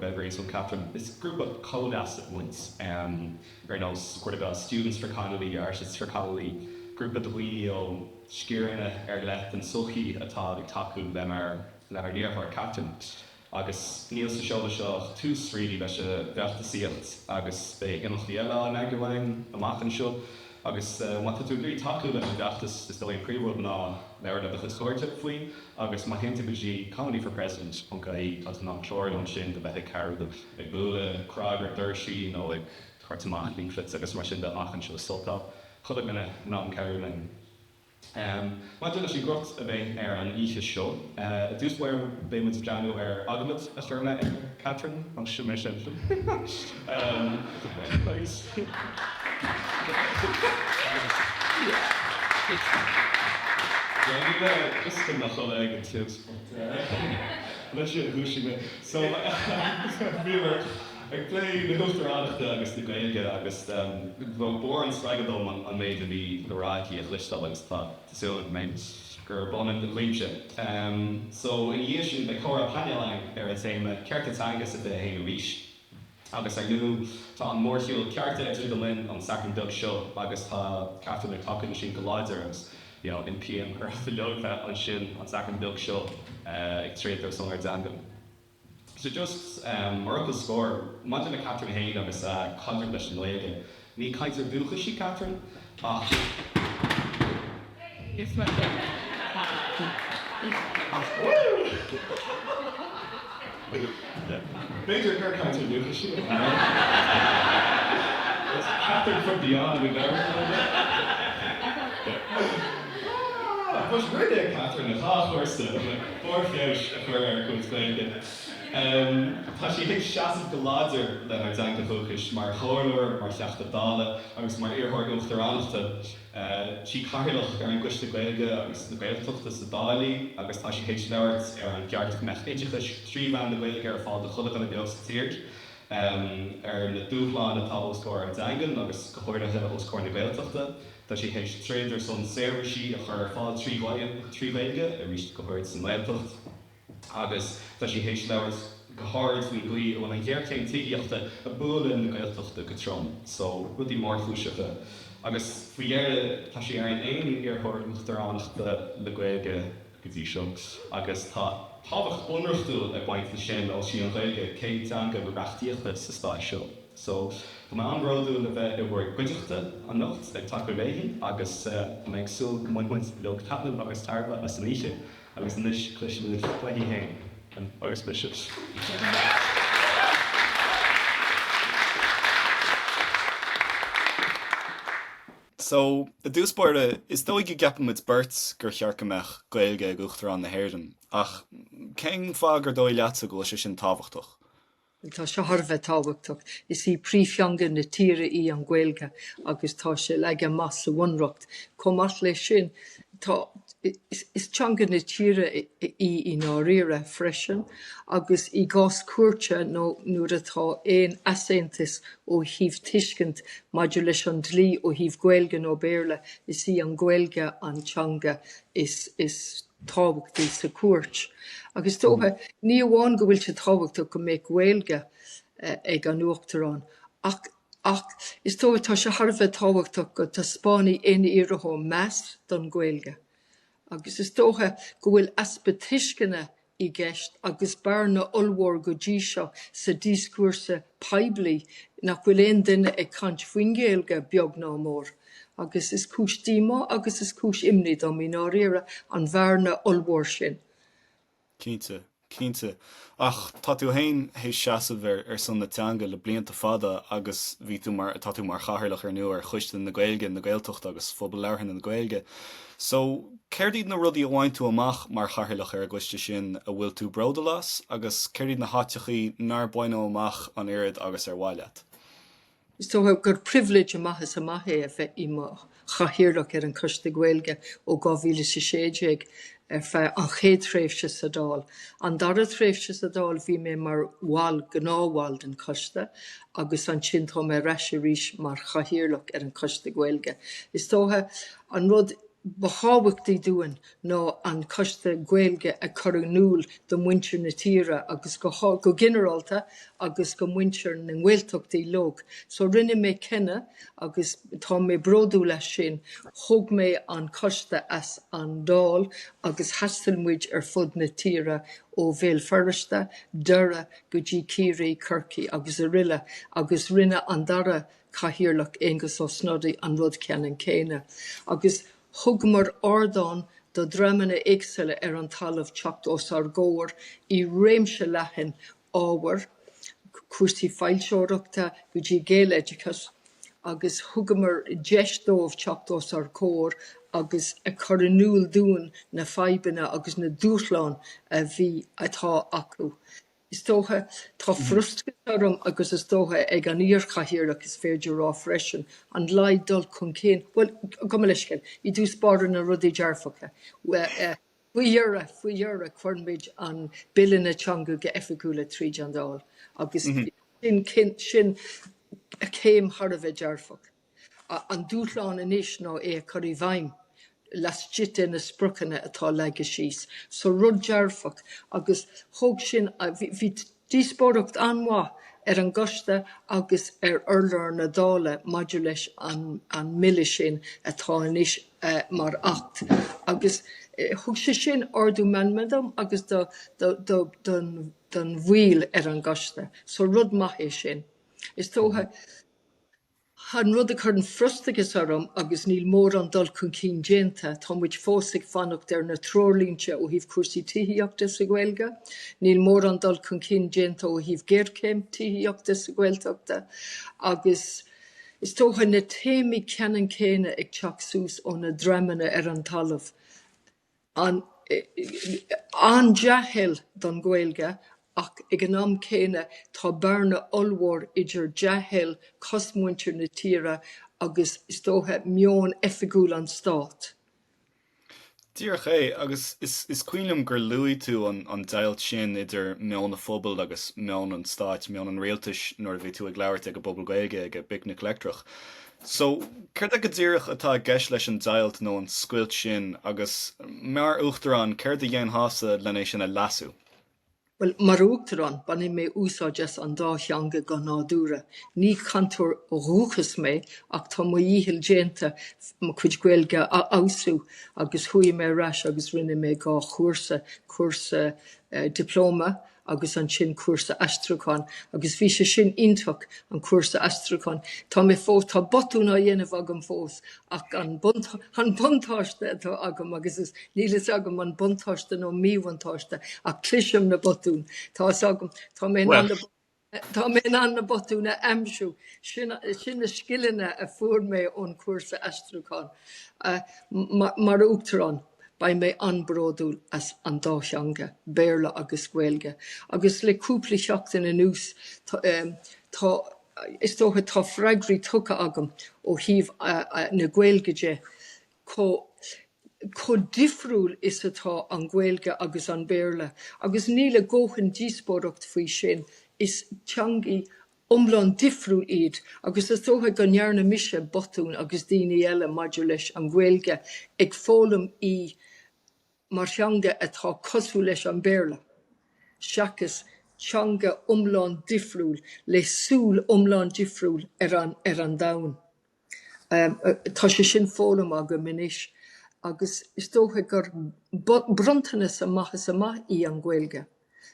bheith ag ar son Catherine. Is grúpa comhleasa muid ar nós grúpa Students for Connolly, Artists for Connolly, grúpa de dhaoine ó sciaranna ar leith den tsochaí atá ag tacú lenár lenár n-iarrthóir Catherine. Agus níl sa seoladh seo ach tús really leis an bhfeachtasaíocht agus beidh imeachtaí eile á n-eagrú againn amach anseo. Agus má tá tú ag iarraidh tacú leis an bhfeachtas is dóigh an príomhrud ná labhairt le do chuid cairde faoi agus má théann tú go dtí connollyforpresident ponc ie tá tú in ann clárú ansin do bheith ag cabhrú ag bualadh cnag ar doirsí nó ag tabhairt amach leaflets agus mar sin de amach anseo so tá chuile dhuine in ann cabhrú linn. Maidir leis an gcruth a bheidh ar an oíche seo, i dtús báire beidh muid ag breathnú ar agallamh a chuir mé ar Catherine, ó sin mé sin. Agus. Just go mbeadh ag an tús but leis sin dhúisigh mé. So bhíomar ag plé na hUachtaránachta agus na Gaeilge agus ba mhór an spreagadh dom an méid a bhí le rá aici a chloisteáil agus tá súil agam gurb ionann don dhaoibhse. So ina dhiaidh sin beidh comhrá painéil againn ar an téama 'Cearta Teanga sa 21ú Aois' agus ar ndóigh tá an mórshiúl Cearta idir do linn an Satharn beag seo agus tá Catherine ag tacú leis sin go láidir agus you know impím oraibh uilig bheith ansin an Satharn beag seo ag troid ar son ár dteanga. So just mar fhocal scoir, maidir le Catherine féin agus a caidreamh leis an nGaeilge, ní cainteoir dúchais í Catherine ach b'fhéidir gur cainteoir dúchais í, I don't know. It's Catherine from beyond, we never know. But rinne Catherine a dhá chúrsa le barr feabhais a chur ar a cuid Gaeilge. Tá sí théis seasamh go láidir lenár dteanga dhúchais mar chomhairleoir, mar Theachta Dála agus mar iarrthóir uachtaránachta. Sí cathaoirleach ar an gCoiste Gaeilge agus na Gaeltachta sa Dáil í agus tá sí théis labhairt ar an gceart go mbeadh oideachais trí mheán na Gaeilge ar fáil do chuile dhuine beo sa tír, ar na dúshláin atá os comhair ár dteangan agus go háirithe os comhair na Gaeltachta. Tá sí théis troid ar son seirbhísí a chur ar fáil trí Ghaeilge, arís go háirid sa nGaeltacht, agus tá sí théis labhairt go hard faoin gcaoi a bhfuil an ghéarchéim tithíochta ag bualadh na Gaeltachta go trom. So, rudaí mórchúiseacha. Agus faoi dheireadh, tá sí ar an aon iarrthóir uachtaránachta le Gaeilge go dtí seo, agus tá tábhacht bunreachtúil ag baint leis sin, ós í an Ghaeilge céad teanga reachtaíochta sa stát seo. So, tá mé an-bhródúil le bheith i bhur gcuideachta anocht ag tacú léi agus tá mé ag súil go mbainfidh muid uilig taitneamh agus tairbhe as an oíche agus anois cloisfimid uaithi féin agus mise. So, i dtús báire, is dóigh go gceapann muid beirt gur cheart go mbeadh Gaeilge ag Uachtarán na hÉireann, ach cén fáth gur dóigh leatsa go bhfuil sé sin tábhachtach? Tá sé thar a bheith tábhachtach. Is í príomhtheanga na tíre í an Ghaeilge agus tá sé leagtha amach sa Bhunreacht. Chomh maith leis sin, tá, is teanga na tíre í i ndáiríre freisin agus i gcás cúirte nó nuair atá aon easaontas ó thaobh tuiscint maidir leis an dlí ó thaobh Gaeilge nó Béarla, is í an Ghaeilge an teanga is is tábhachtaí sa chúirt. Agus is dócha, ní amháin go bhfuil sé tábhachtach go mbeadh Gaeilge ag an Uachtarán, ach ach is dócha tá sé thar a bheith tábhachtach go dtaispeánfaidh aon iarrthóir meas don Ghaeilge. Agus is dócha go bhfuil easpa tuisceana i gceist agus bearna ollmhór go dtí seo sa díoscúrsa poiblí nach bhfuil aon duine ag caint faoin Ghaeilge, beag ná mór. Agus is cúis díomá agus is cúis imní dom i ndáiríre an bhearna ollmhór sin. Cinnte, cinnte. Ach tá tú féin théis seasamh ar ar son na teanga le blianta fada agus bhí tú mar, tá tú mar chathaoirleach ar ndóigh ar Choiste na Gaeilge, na Gaeltachta agus Phobal Labhartha na Gaeilge. So, céard iad na rudaí a bhain tú amach mar chathaoirleach ar an gcoiste sin a bhfuil tú bródúil as agus céard iad na háiteachaí nár baineadh amach an oiread agus ar mhaith leat? Is dócha gur pribhléid amach is amach é a bheith i mo chathaoirleach ar an Choiste Gaeilge ó 2016 ar feadh an chéad tréimhse sa Dáil. An dara tréimhse sa Dáil bhí mé mar bhall, gnáthbhall den choiste agus ansin tá mé ar ais arís mar chathaoirleach ar an Choiste Gaeilge. Is dócha an rud. ba thábhachtaí dúinn ná an Coiste Gaeilge a chur in iúl do mhuintir na tíre agus go go ginearálta agus go muintir na nGaeltachtaí uilig. So rinne mé cinneadh agus tá mé bródúil as sin, thóg mé an coiste as an Dáil agus thaistil muid ar fud na tíre ó Bhéal Feirste, Doire go dtí Ciarraí, Corcaigh agus aroile agus rinne an dara Cathaoirleach Aengus Ó Snodaigh an rud ceannann céanna, agus thugamar ardán do dhreamanna éagsúla ar an talamh teacht os ár gcomhair i réimse leathan ábhar, cúrsaí foilsitheoireachta go dtí Gaeloideachas, agus thugamar deis dóibh teacht os ár gcomhair agus a chur in iúl dúinn na fadhbanna agus na dúshláin a bhí, atá acu. Is dócha, tá frustrachas orm agus is dócha ag an iar-chathaoirleach is féidir a rá freisin, an laghad dul chun cinn, bhuel, gabh mo leithscéal, i dtús báire na rudaí dearfacha. Faoi dheireadh, faoi dheireadh chuir muid an Bille na Teangacha Oifigiúla tríd an Dáil agus sin, sin céim thar a bheith dearfach. An dúshlán anois ná é a chur i bhfeidhm laistigh de na spriocanna atá leagtha síos. So rud dearfach agus thóg sin, bhí díospóireacht an-mhaith ar an gcoiste agus ar urlár na Dála maidir leis an mBille sin atá anois mar Acht agus thug sé sin ardú meanma dom agus do don bhaill ar an gcoiste. So rud maith é sin. Is dócha. An rud a chuireann frustrachas orm, agus níl mórán dul chun cinn déanta, tá muid fós ag fanacht ar na treoirlínte ó thaobh cúrsaí tithíochta sa Ghaeilge, níl mórán dul chun cinn déanta ó thaobh géarchéim tithíochta sa Ghaeltachta, agus is dócha na téamaí ceannann céanna ag teacht suas ó na dreamanna ar an talamh. An an-dea-thoil don Ghaeilge ach ag an am céanna tá bearna ollmhór idir dea-thoil cosmhuintir na tíre agus, is dócha, meon oifigiúil an stáit. Díreach é, agus is cuimhin liom gur luaigh tú an deighilt sin idir meon an phobail agus meon an stáit, meon an rialtais nuair a bhí tú ag labhairt ag an bPuball Gaeilge ag an bPicnic Leictreach. So, céard é go díreach atá i gceist leis an deighilt nó an scoilt sin agus, mar Uachtarán, céard a dhéanfása len é sin a leasú? Bhuel, mar Uachtarán, bainfidh mé úsáid as an dá theanga go nádúrtha. Ní cainteoir ó dhúchas mé ach tá mo dhícheall déanta mo chuid Gaeilge a fheabhsú agus chuaigh mé ar ais agus rinne mé 2 chúrsa, cúrsa dioplóma agus ansin cúrsa aistriúcháin agus bhí sé sin iontach, an cúrsa aistriúcháin. Tá mé fós, tá botúin á dhéanamh agam fós ach an an buntáiste atá agam agus is, níl fhios agam an buntáiste nó míbhuntáiste ach cloisim na botúin. Tá fhios agam, tá mé in ann na, tá mé in ann na botúin a aimsiú. Sin, sin na scileanna a fuair mé ón chúrsa aistriúcháin. Mar Uachtarán, beidh mé an-bhródúil as an dá theanga, Béarla agus Gaeilge. Agus le cúpla seachtain anuas, tá, is dócha, tá freagraí tugtha agam ó thaobh na Gaeilge de, chomh, chomh difriúil is atá an Ghaeilge agus an Béarla. Agus níl a dhóthain díospóireacht faoi sin, is teangaí iomlán difriúil iad agus is dócha go ndearna mise botún agus daoine eile maidir leis an Ghaeilge ag foghlaim í mar theanga atá cosúil leis an Béarla seachas teanga iomlán difriúil le súil iomlán difriúil ar an ar an domhan. Tá sé sin foghlamtha agam anois agus is dócha gur bronntanas amach is amach í an Ghaeilge.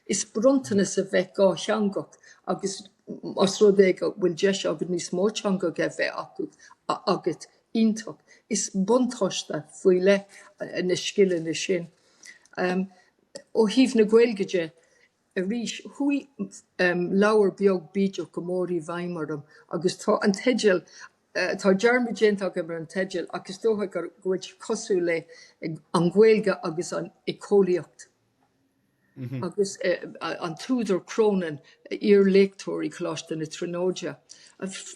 Is bronntanas a bheith dhátheangach agus más rud é go bhfuil deis agat níos mó teangacha a bheith acu agat, iontach. Is buntáiste faoi leith na scileanna sin. Ó thaobh na Gaeilge de, Arís, chuaigh leabhar beag bídeach go mór i bhfeidhm orm agus tá an teideal, tá dearmad déanta agam ar an teideal ach is dócha go bhfuil sé cosúil le An Ghaeilge agus an Éiceolaíocht. Agus an t-údar Cronin, iar-léachtóir i Coláiste na Tríonóide.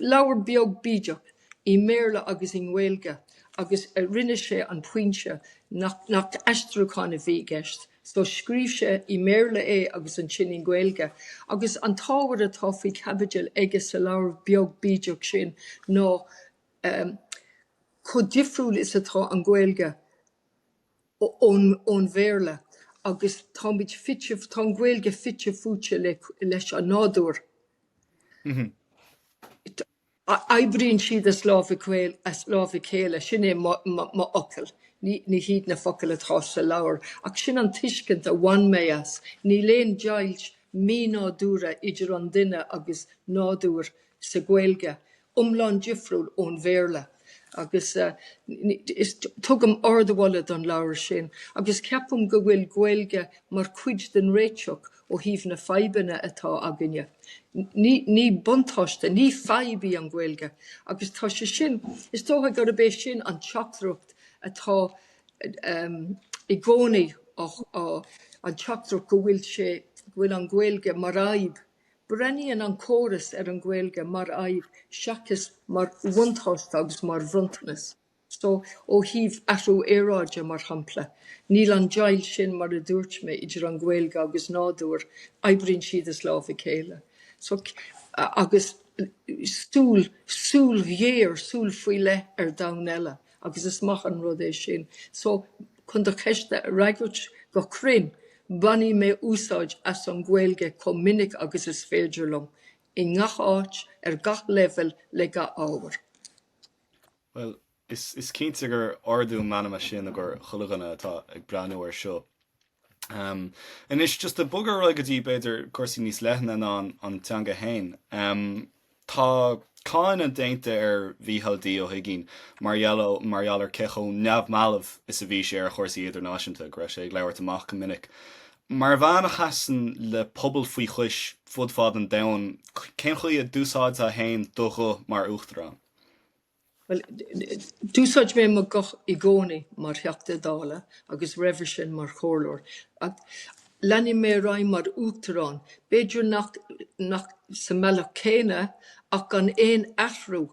Leabhar beag bídeach i mBéarla agus i nGaeilge agus rinne sé an pointe nach aistriúchán a bhí i gceist, So scríobh sé i mBéarla é agus ansin i nGaeilge. Agus an t-ábhar atá faoi chaibidil aige sa leabhar beag bídeach sin ná chomh difriúil is atá an Ghaeilge. Ón Bhéarla agus táimid fite, tá an Ghaeilge fite fuaite leis an nádúr. Oibríonn siad as lámh a chéile, sin é mo fhocal, ní hiad na focail atá sa leabhar, ach sin an tuiscint a bhain mé as. Níl aon deighilt mí-nádúrtha idir an duine agus nádúr sa Ghaeilge. iomlán difriúil ón Bhéarla agus is tugaim ardmholadh don leabhar sin agus ceapaim go bhfuil Gaeilge mar chuid den réiteach ó thaobh na fadhbanna atá againne. Ní ní buntáiste, ní fadhb í an Ghaeilge agus tá sé sin, is dócha gurb é sin an teachtaireacht atá i gcónaí á an teachtaireacht go bhfuil sé, go bhfuil an Ghaeilge mar fhadhb Breathnaíonn an córas ar an Ghaeilge mar fhadhb seachas mar bhuntáiste agus mar bhronntanas. So, ó thaobh athrú aeráide, mar shampla, níl an deighilt sin, mar a dúirt mé, idir an Ghaeilge agus nádúr, oibríonn siad as lámh a chéile. So, agus súil, súil ghéar, súil faoi leith ar domhan eile. agus is maith an rud é sin. So, chun do cheist a fhreagairt go cruinn, bainfidh mé úsáid as an Ghaeilge chomh minic agus is féidir liom, i ngach áit, ar gach leibhéal, le gach ábhar. Bhuel, is cinnte gur ardú meanma sin i gcomhair chuile dhuine atá ag breathnú air seo. Anois, just ag bogadh ar aghaidh go dtí, b'fhéidir, cúrsaí níos leithne ná an teanga féin. Tá cáineadh déanta ar Mhícheál D. Ó hUigínn mar gheall mar gheall ar cé chomh neamhbhalbh is a bhí sé ar chúrsaí idirnáisiúnta, go raibh sé ag labhairt amach go minic. Mar bhean a sheasann le pobal faoi chois fud fad an domhain, cén chaoi a d'úsáidfeá féin do ghuth mar Uachtarán? Bhuel, d'úsáid mé mo ghuth i gcónaí mar Theachta Dála agus roimhe sin mar Chomhairleoir. Ach leanfaidh mé ar aghaidh mar Uachtarán, b'fhéidir nach nach sa mbealach céanna ach gan aon athrú,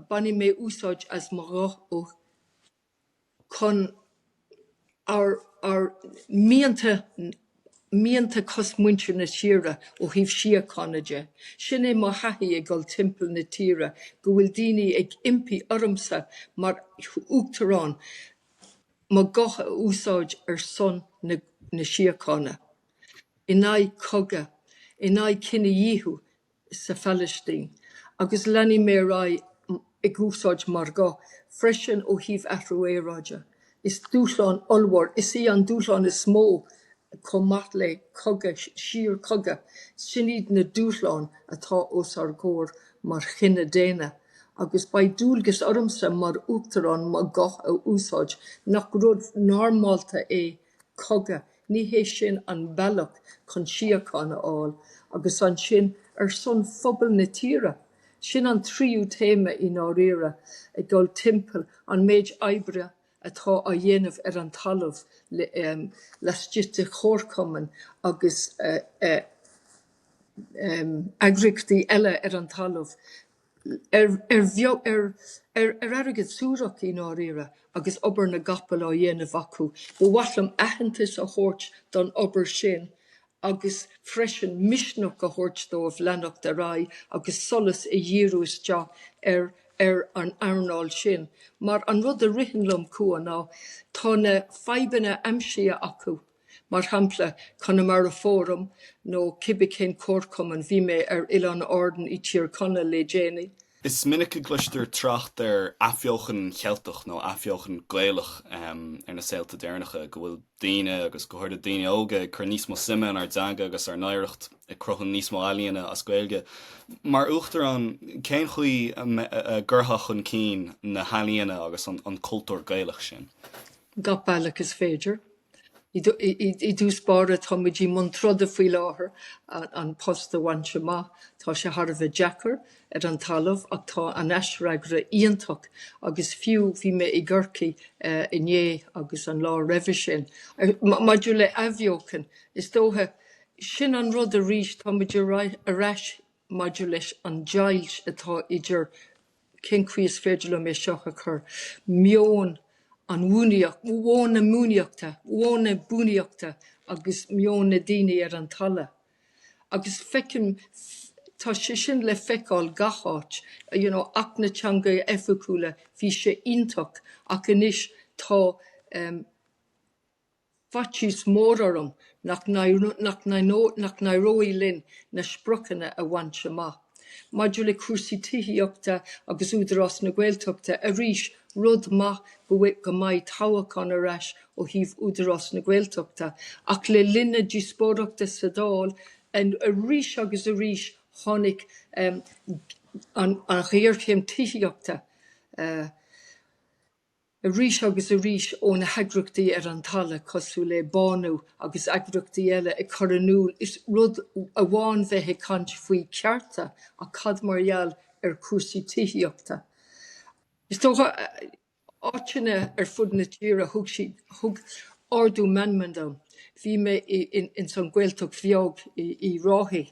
bainfidh mé úsáid as mo ghuth ó chun ár ár mianta mianta cosmhuintir na tíre ó thaobh síochána de. Sin é mo thaithí ag dul timpeall na tíre, go bhfuil daoine ag impí ormsa mar Uachtarán mo ghuth a úsáid ar son na na síochána, in aghaidh cogadh, in aghaidh cinedhíothú, sa Phalaistín, agus leanfaidh mé ar aghaidh ag úsáid mo ghuth freisin ó thaobh athrú aeráide. Is dúshlán ollmhór, is í an dúshlán is mó chomh maith le cogadh, síorchogadh, sin iad na dúshláin atá os ár gcomhair mar chine daonna agus beidh dualgas ormsa mar Uachtarán mo ghuth a úsáid, nach rud normálta é cogadh, ní hé sin an bealach chun síocháin a fháil, agus ansin ar son phobal na tíre. Sin an tríú téama i ndáiríre, ag dul timpeall, an méid oibre atá á dhéanamh ar an talamh laistigh de chomharchumainn agus eagraíochtaí eile ar an talamh. ar ar airgead suarach i ndáiríre agus obair na gcapall á dhéanamh acu. Ba mhaith liom aitheantas a thabhairt don obair sin agus freisin misneach a thabhairt dóibh leanacht ar aghaidh agus solas a dhíriú isteach ar ar an earnáil sin. Mar an rud a ritheann liom, Cuan, ná tá na fadhbanna aimsithe acu. Mar shampla, Conamara Forum nó cibé cén comharchumann, bhí mé ar Oileán Árann i Tír Chonaill le déanaí. Is minic a gcloistear trácht ar athbheochan Cheilteach nó athbheochan Gaelach ar na saolta deireanacha, go bhfuil daoine, agus go háirithe daoine óga, ag cur níos mó suime inár dteanga agus ár n-oidhreacht, ag cruthú níos mó ealaíona as Gaeilge. Mar Uachtarán, cén chaoi a gcuirfeá chun cinn na healaíona agus an cultúr Gaelach sin? Gach bealach is féidir. I dtús báire, tá muid i mbun troda faoi láthair an post a bhaint amach. Tá sé thar a bheith deacair ar an talamh ach tá an aisfhreagra iontach agus fiú bhí mé i gCorcaigh inné agus an lá roimhe sin. Maidir le athbheochan, is dócha, sin an rud arís, tá muid ar ais maidir leis an deighilt atá idir cén chaoi is féidir liom é seo a chur, meon an bhunaíocht, mheon na bunaíochta, mheon na bunaíochta agus meon na daoine ar an talamh. Agus feicim, tá sé sin le feiceáil gach áit, you know, Acht na Teangacha Oifigiúla, bhí sé iontach ach anois tá. Faitíos mór orm nach n-éireoidh linn na spriocanna a bhaint amach. Maidir le cúrsaí tithíochta agus Údarás na Gaeltachta, arís, rud maith go mbeidh toghchán ar ais ó thaobh Údarás na Gaeltachta, ach le linn na díospóireachta sa Dáil, arís agus arís tháinig an ghéarchéim tithíochta. Arís agus arís ó na heagraíochtaí ar an talamh, cosúil le Bánú agus eagraíochtaí eile ag cur in iúl, is rud amháin bheith ag caint faoi chearta ach cad mar gheall ar chúrsaí tithíochta? Is dócha, áiteanna ar fud na tíre thug siad, thug ardú meanman dom. Bhí mé ins an Ghaeltacht bheag i Ráthaí.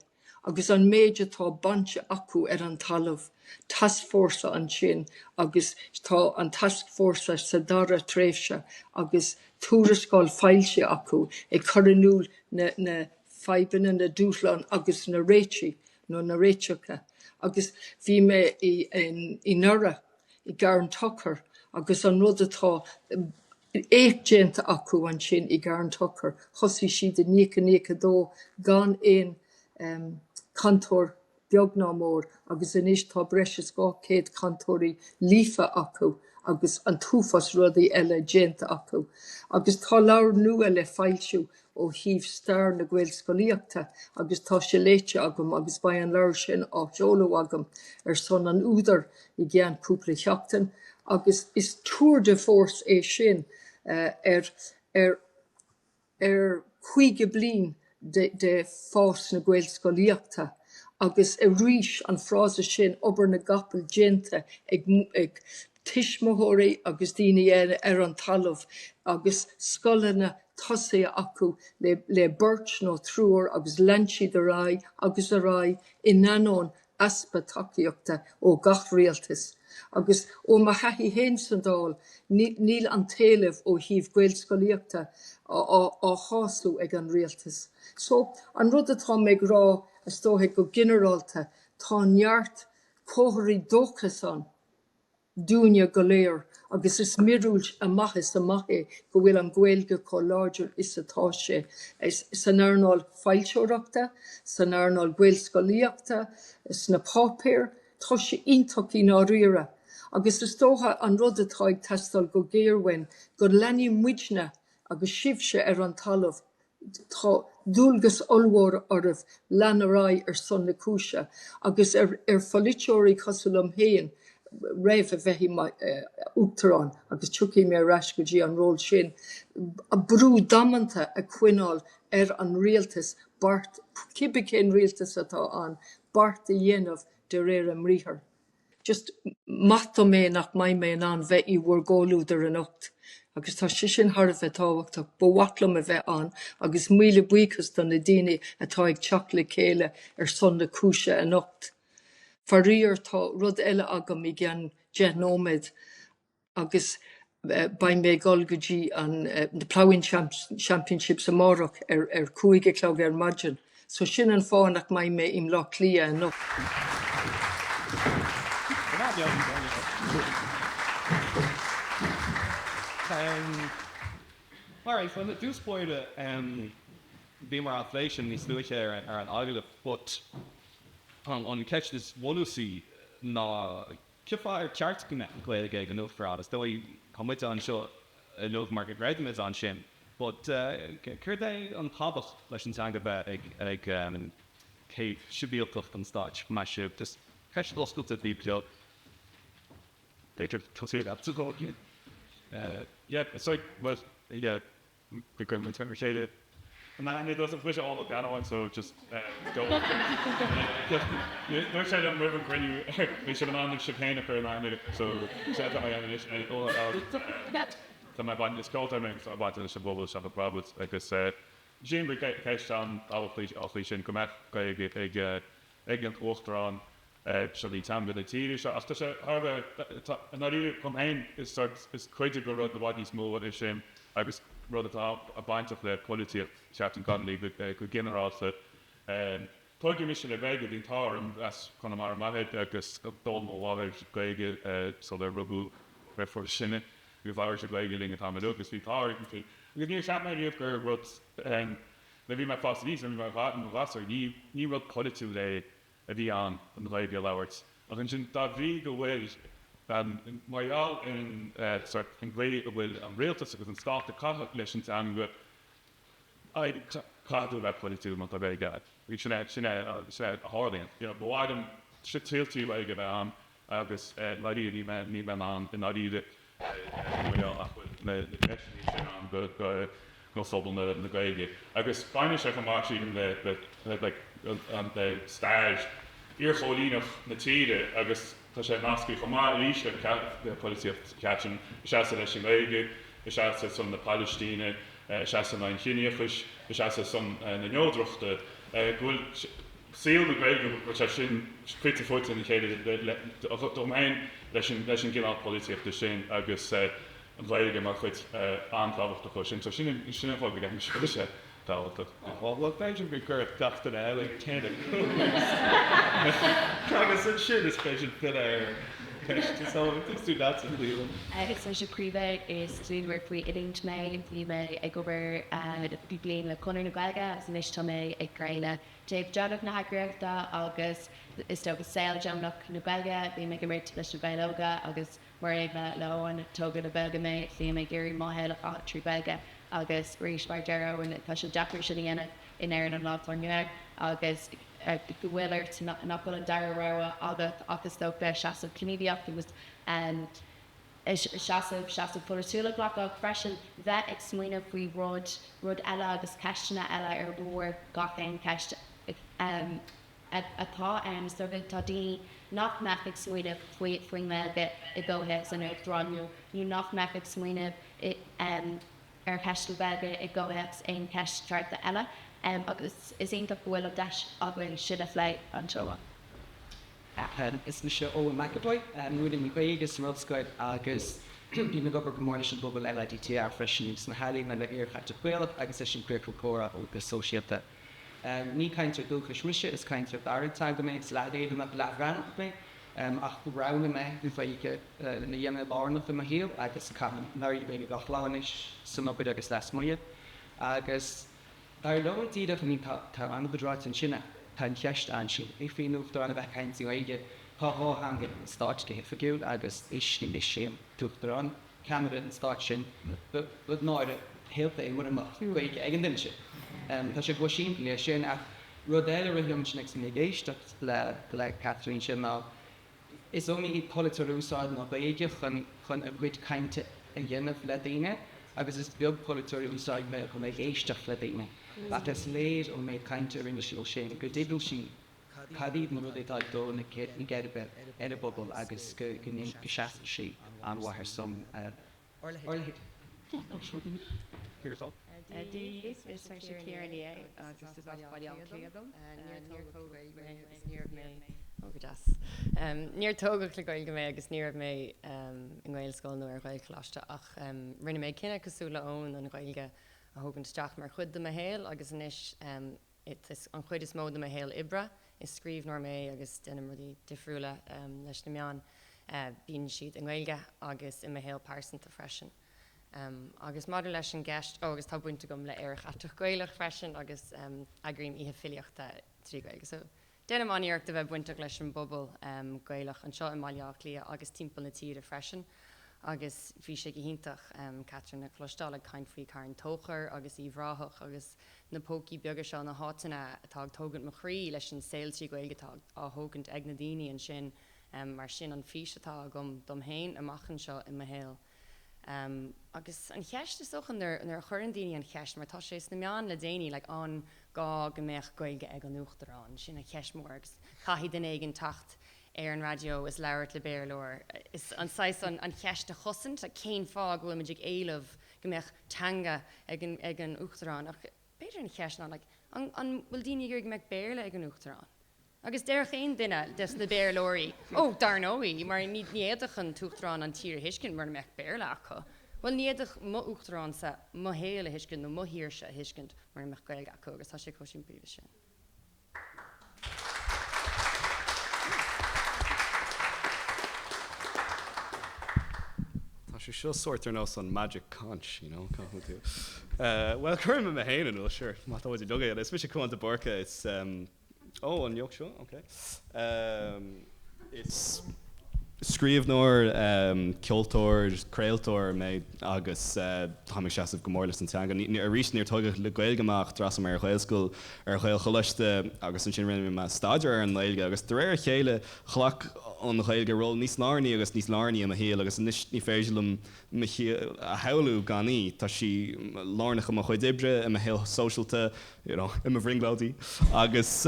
agus an méid atá bainte acu ar an talamh, tascfhórsa ansin agus tá an tascfhórsa sa dara tréimhse agus tuarascáil foilsithe acu ag cur in iúl na na fadhbanna, na dúshláin agus na réitigh nó na réiteacha. Agus bhí mé i i nDoire, i gCarn Tochair agus an rud atá éacht déanta acu ansin i gCarn Tochair, thosaigh siad i 1992 gan aon cainteoir beag ná mór agus anois tá breis is 200 cainteoirí líofa acu agus an t-uafás rudaí eile déanta acu. Agus tá leabhar nua le foilsiú ó thaobh stair na Gaelscolaíochta agus tá sé léite agam agus beidh an leabhar sin á sheoladh agam ar son an údair i gceann cúpla sheachtain agus is tour de force é sin ar ar ar 50 bliain de de fás na Gaelscolaíochta agus arís an frása sin obair na gcapall déanta ag ag tuismitheoirí agus daoine eile ar an talamh agus scoileanna tosaithe acu le le beirt nó triúr agus lean siad ar aghaidh agus ar aghaidh in ainneoin easpa tacaíochta ó gach rialtas. Agus ó mo thaithí féin sa Dáil, níl an t-éileamh ó thaobh Gaelscolaíochta á shásamh ag an rialtas. So, an rud atá mé ag rá, is dóigh go ginearálta, tá neart comharthaí dóchais ann. dúinne go léir agus is míorúilt amach is amach é go bhfuil an Ghaeilge chomh láidir is atá sé san earnáil foilseoireachta, san earnáil Gaelscolaíochta, sna páipéir. Tá sé iontach i ndáiríre. Agus is dócha an rud atá ag teastáil go géar uainn go leanfaidh muidne agus sibhse ar an talamh Tá dualgas ollmhór oraibh lean ar aghaidh ar son na cúise agus ar pholaiteoirí cosúil liom féin roimh a bheith i m'Uachtarán, agus tiocfaidh mé ar ais go dtí an ról sin, brú damanta a choinneáil ar an rialtas beart, cibé cén rialtas atá ann, beart a dhéanamh de réir a mbriathair. Just maith dom é nach mbeidh mé in ann bheith i bhur gcomhluadar anocht agus tá sé sin thar a bheith tábhachtach. Ba mhaith liom a bheith ann agus míle buíochas do na daoine atá ag teacht le chéile ar son na cúise anocht. Faraor tá rud eile agam i gceann 10 nóiméad agus beidh mé ag dul go dtí an the Ploughing Championships amárach ar ar 5 a chlog ar maidin. So sin an fáth nach mbeidh mé i mBleá Cliath anocht. Alright, well i dtús báire bhíomar á phlé sin níos luaithe ar an agallamh but an cheist is bunúsaí ná Cén fáth ar cheart go mbeadh Gaeilge ag an Uachtarán? Is dóigh, tá muide anseo inniu mar go gcreidimid ansin, but céard é an tábhacht leis an teanga bheith ag céad sibhialtach an stáit, meas sibh? Just ceist oscailte daoibh beag. B'fhéidir tosú leatsa, Dhónaill? Yeah, so, well, yeah. Go gcuireann muid ar a chéile. An aithne doesn't mise Eoin Ó Ceannabháin so just go Dúirt sé liom roimh an gcruinniú bhí sibh in ann sibh féin a chur in aithne so sé atá mé anois Tá mé baint is ceoltóir mé agus tá mé bainte leis an bpobal seo Roberts agus sílim gur ceist an-tábhachtach í sin go mbeadh Gaeilge ag ag an Uachtarán. Seo í teanga na tíre seo ach tá sé thar a bheith, i ndáiríre dom féin, is sort, is cuid de rud i bhfad níos mó é sin agus rud atá bainteach le polaitíocht Sheachtain Connolly go ginearálta. Tógadh mise le Gaeilge, bhí an t-ádh orm, as Conamara m'athair agus d'fhoghlaim mo mháthair Gaeilge sular rugadh mo dheirfiúr is sine agus labhair sí Gaeilge linn an t-am uilig agus bhí an t-ádh orainn. Agus níor cheap mé riamh gur rud, nuair a bhí mé ag fás aníos, nuair a bhí mé i mo ghasúr, ní rud polaitiúil é a bhí ann an Ghaeilge a labhairt. Ach ansin, dá bhrí go bhfuil, mar gheall ar an sort, an gcaoi a bhfuil an rialtas agus an stát ag caitheamh leis an teanga, caithfidh tú a bheith polaitiúil má tá Gaeilge agat. Sin é, sin é, sin é a tharlaíonn. You know, ba mhaith liom triail Gaeilge a bheith ann agus dáiríre níl mé, níl mé in ann i ndáiríre mar gheall nach bhfuil na deiseanna sin ann do, do, do phobal na, na Gaeilge. Agus baineann sé chomh maith sílim le, le, le, like, le stair iarchóilíneach na tíre agus tá sé nasctha chomh maith arís le, le polaitíocht ceapaim, ag seasamh leis an nGaeilge, ag seasamh ar son na Palaistíne, ag seasamh in aghaidh an chiníochais, ag seasamh ar son na neodrachta, go bhfuil saol na Gaeilge, go bhfuil sé sin fite fuaite ina chéile dom féin leis an gcineál polaitíochta sin agus an Ghaeilge mar chuid an-tábhachtach de sin. So sin an fáth go gceapaim go bhfuil sé tábhachtach. Bhuel, b'fhéidir go gcuirfeadh gach duine eile ceann Agus ansin is féidir filleadh ar an cheist is is tú leatsa Clíodhna. Is mise Caoimhe, is dlíodóir faoi oiliúint mé. Bhí mé ag obair bliain le Conradh na Gaeilge agus anois tá mé ag plé le taobh deonach na heagraíochta agus is dócha saol deonach na Gaeilge. Bím ag imirt leis na Gaeil Óga agus Mar aon le Eoin, tógadh le Gaeilge mé, bím ag iarraidh mo shaol a chaitheamh trí Ghaeilge agus arís mar a deir Eoin, tá sé deacair sin a dhéanamh in Éirinn an lá atá inniu ann agus go bhfuil ort, nach bhfuil an dara rogha agat ach is dócha seasamh gníomhaíocht agus seasamh, seasamh polaitiúil a ghlacadh ach freisin bheith ag smaoineamh faoi rud, rud eile agus ceisteanna eile ar mhór gach aon cheist. atá ann. Is dócha tá daoine nach mbeadh ag smaoineamh faoi faoin nGaeilge i gcomhthéacs an Uachtaráin nó nó nach mbeadh ag smaoineamh ar cheist na Gaeilge i gcomhthéacs aon cheist cearta eile agus is iontach go bhfuil an deis againn sin a phlé anseo. Is mise Eoin McEvoy, múinim Gaeilge san ollscoil agus bím ag obair go mór leis an bpobal LADTR freisin sna healaíona le hiarchaiteach Gaelach agus leis an Queercal Comhrá agus Sóisialta. Ní cainteoir dúchais mise, is cainteoir dara teanga mé, is leath-Éireannach, leath-Bhreatnach mé, ach roghnaigh mé an Ghaeilge lena dhéanamh lárnach i mo shaol agus caithim labhraím Gaeilge gach lá anois, san obair agus lasmuigh. Agus dar liom díreach, I mean tá tá an-chuid ráite ansin ach tá an cheist ansin faoin Uachtarán a bheith ag caint i nGaeilge. Tá dhá theanga ag an stáit go hoifigiúil agus is é an tUachtarán. ceannaire an stáit sin, ba náire shaolta é mura mbeadh Gaeilge ag an duine sin. Tá sé chomh simplí leis sin. Ach rud eile a rith liom ansin agus mé ag éisteacht le le Catherine sin ná is iomaí polaiteoir a úsáideann an Ghaeilge chun chun a gcuid cainte a dhéanamh le daoine agus is beag polaiteoir a úsáideann Gaeilge chun ag éisteacht le daoine. Ach is léir ón méid cainte a rinne sí sin go dtuigeann sí Cad iad na rudaí atá ag dó na geirbe ar an bpobal agus go seasann sí an-mhaith ar son ár leithéid? Is mise Ciara Ní É agus is as Baile Átha Cliath dom. Níor tógadh le Gaeilge mé agus ní raibh mé, ó go deas. Níor tógadh le Gaeilge mé agus ní raibh mé i nGaelscoil nó ar Ghaelcholáiste ach rinne mé cinneadh cosúil le Eoin an Ghaeilge a thógaint isteach mar chuid de mo shaol agus anois Is an chuid is mó de mo shaol oibre, is scríbhneoir mé agus déanaim rudaí difriúla leis na meáin, bíonn siad i nGaeilge agus i mo shaol pearsanta freisin. Agus maidir leis an gceist, ó agus tá baint agam le Aerach Aiteach Gaelach freisin agus eagraím oíche filíochta trí Ghaeilge. So déanaim an-iarracht a bheith bainteach leis an bpobal Gaelach anseo i mBaile Átha Cliath agus timpeall na tíre freisin. Agus bhí sé go hiontach Catherine a chloisteáil ag caint faoi Carn Tóchair agus Uíbh Ráthach agus na pócaí beaga seo, na háiteanna atá ag tógaint mo chroí leis an saol trí Ghaeilge atá á thógaint ag na daoine ansin mar sin an fís atá agam dom féin amach anseo i mo shaol. Agus an cheist is dócha nuair a chuireann daoine an cheist, mar tá sé sna meáin le déanaí, like an gá go mbeadh Gaeilge ag an Uachtarán? Sin an cheist mhór agus caithfidh duine éigin teacht ar an raidió is labhairt le Béarlóir is an saghas an cheist a chosaint, like cén fáth go bhfuilimid ag éileamh go mbeadh teanga ag an ag an Uachtarán ach b'fhéidir an cheist ná like an an bhfuil daoine ag iarraidh go mbeadh Béarla ag an Uachtarán? Agus déarfadh aon duine des na Béarlóirí ó dar ndóigh mar ní ní fhéadfadh an tUachtarán an tír a thuiscint mura mbeadh Béarla acu. Bhuel ní fhéadfadh mo Uachtaránsa mo shaol a thuiscint nó mo thírse a thuiscint mura mbeadh Gaeilge acu agus tá sé chomh simplí leis sin. Tá Tá sé seo sórt ar nós an magic conch, you know, caithfidh tú. Bhuel, cuirfidh mé mé féin in iúl, sure, má tá muid ag dul Is mise Cuán de Búrca, is, ó, an yoke seo, ok. Is scríbhneoir, ceoltóir, craoltóir mé agus táim ag seasamh go mór leis an teanga. Arís, níor tógadh le Gaeilge mé ach d'fhreastail mé ar Ghaelscoil, ar Ghaelcholáiste agus ansin rinne mé staidéar ar an nGaeilge agus de réir a chéile ghlac an Ghaeilge ról níos lárnaí agus níos lárnaí i mo shaol agus anois ní féidir liom mo shaol a shamhlú gan í. Tá sí lárnach i mo chuid oibre, i mo shaol sóisialta, you know, i mo bhrionglóidí agus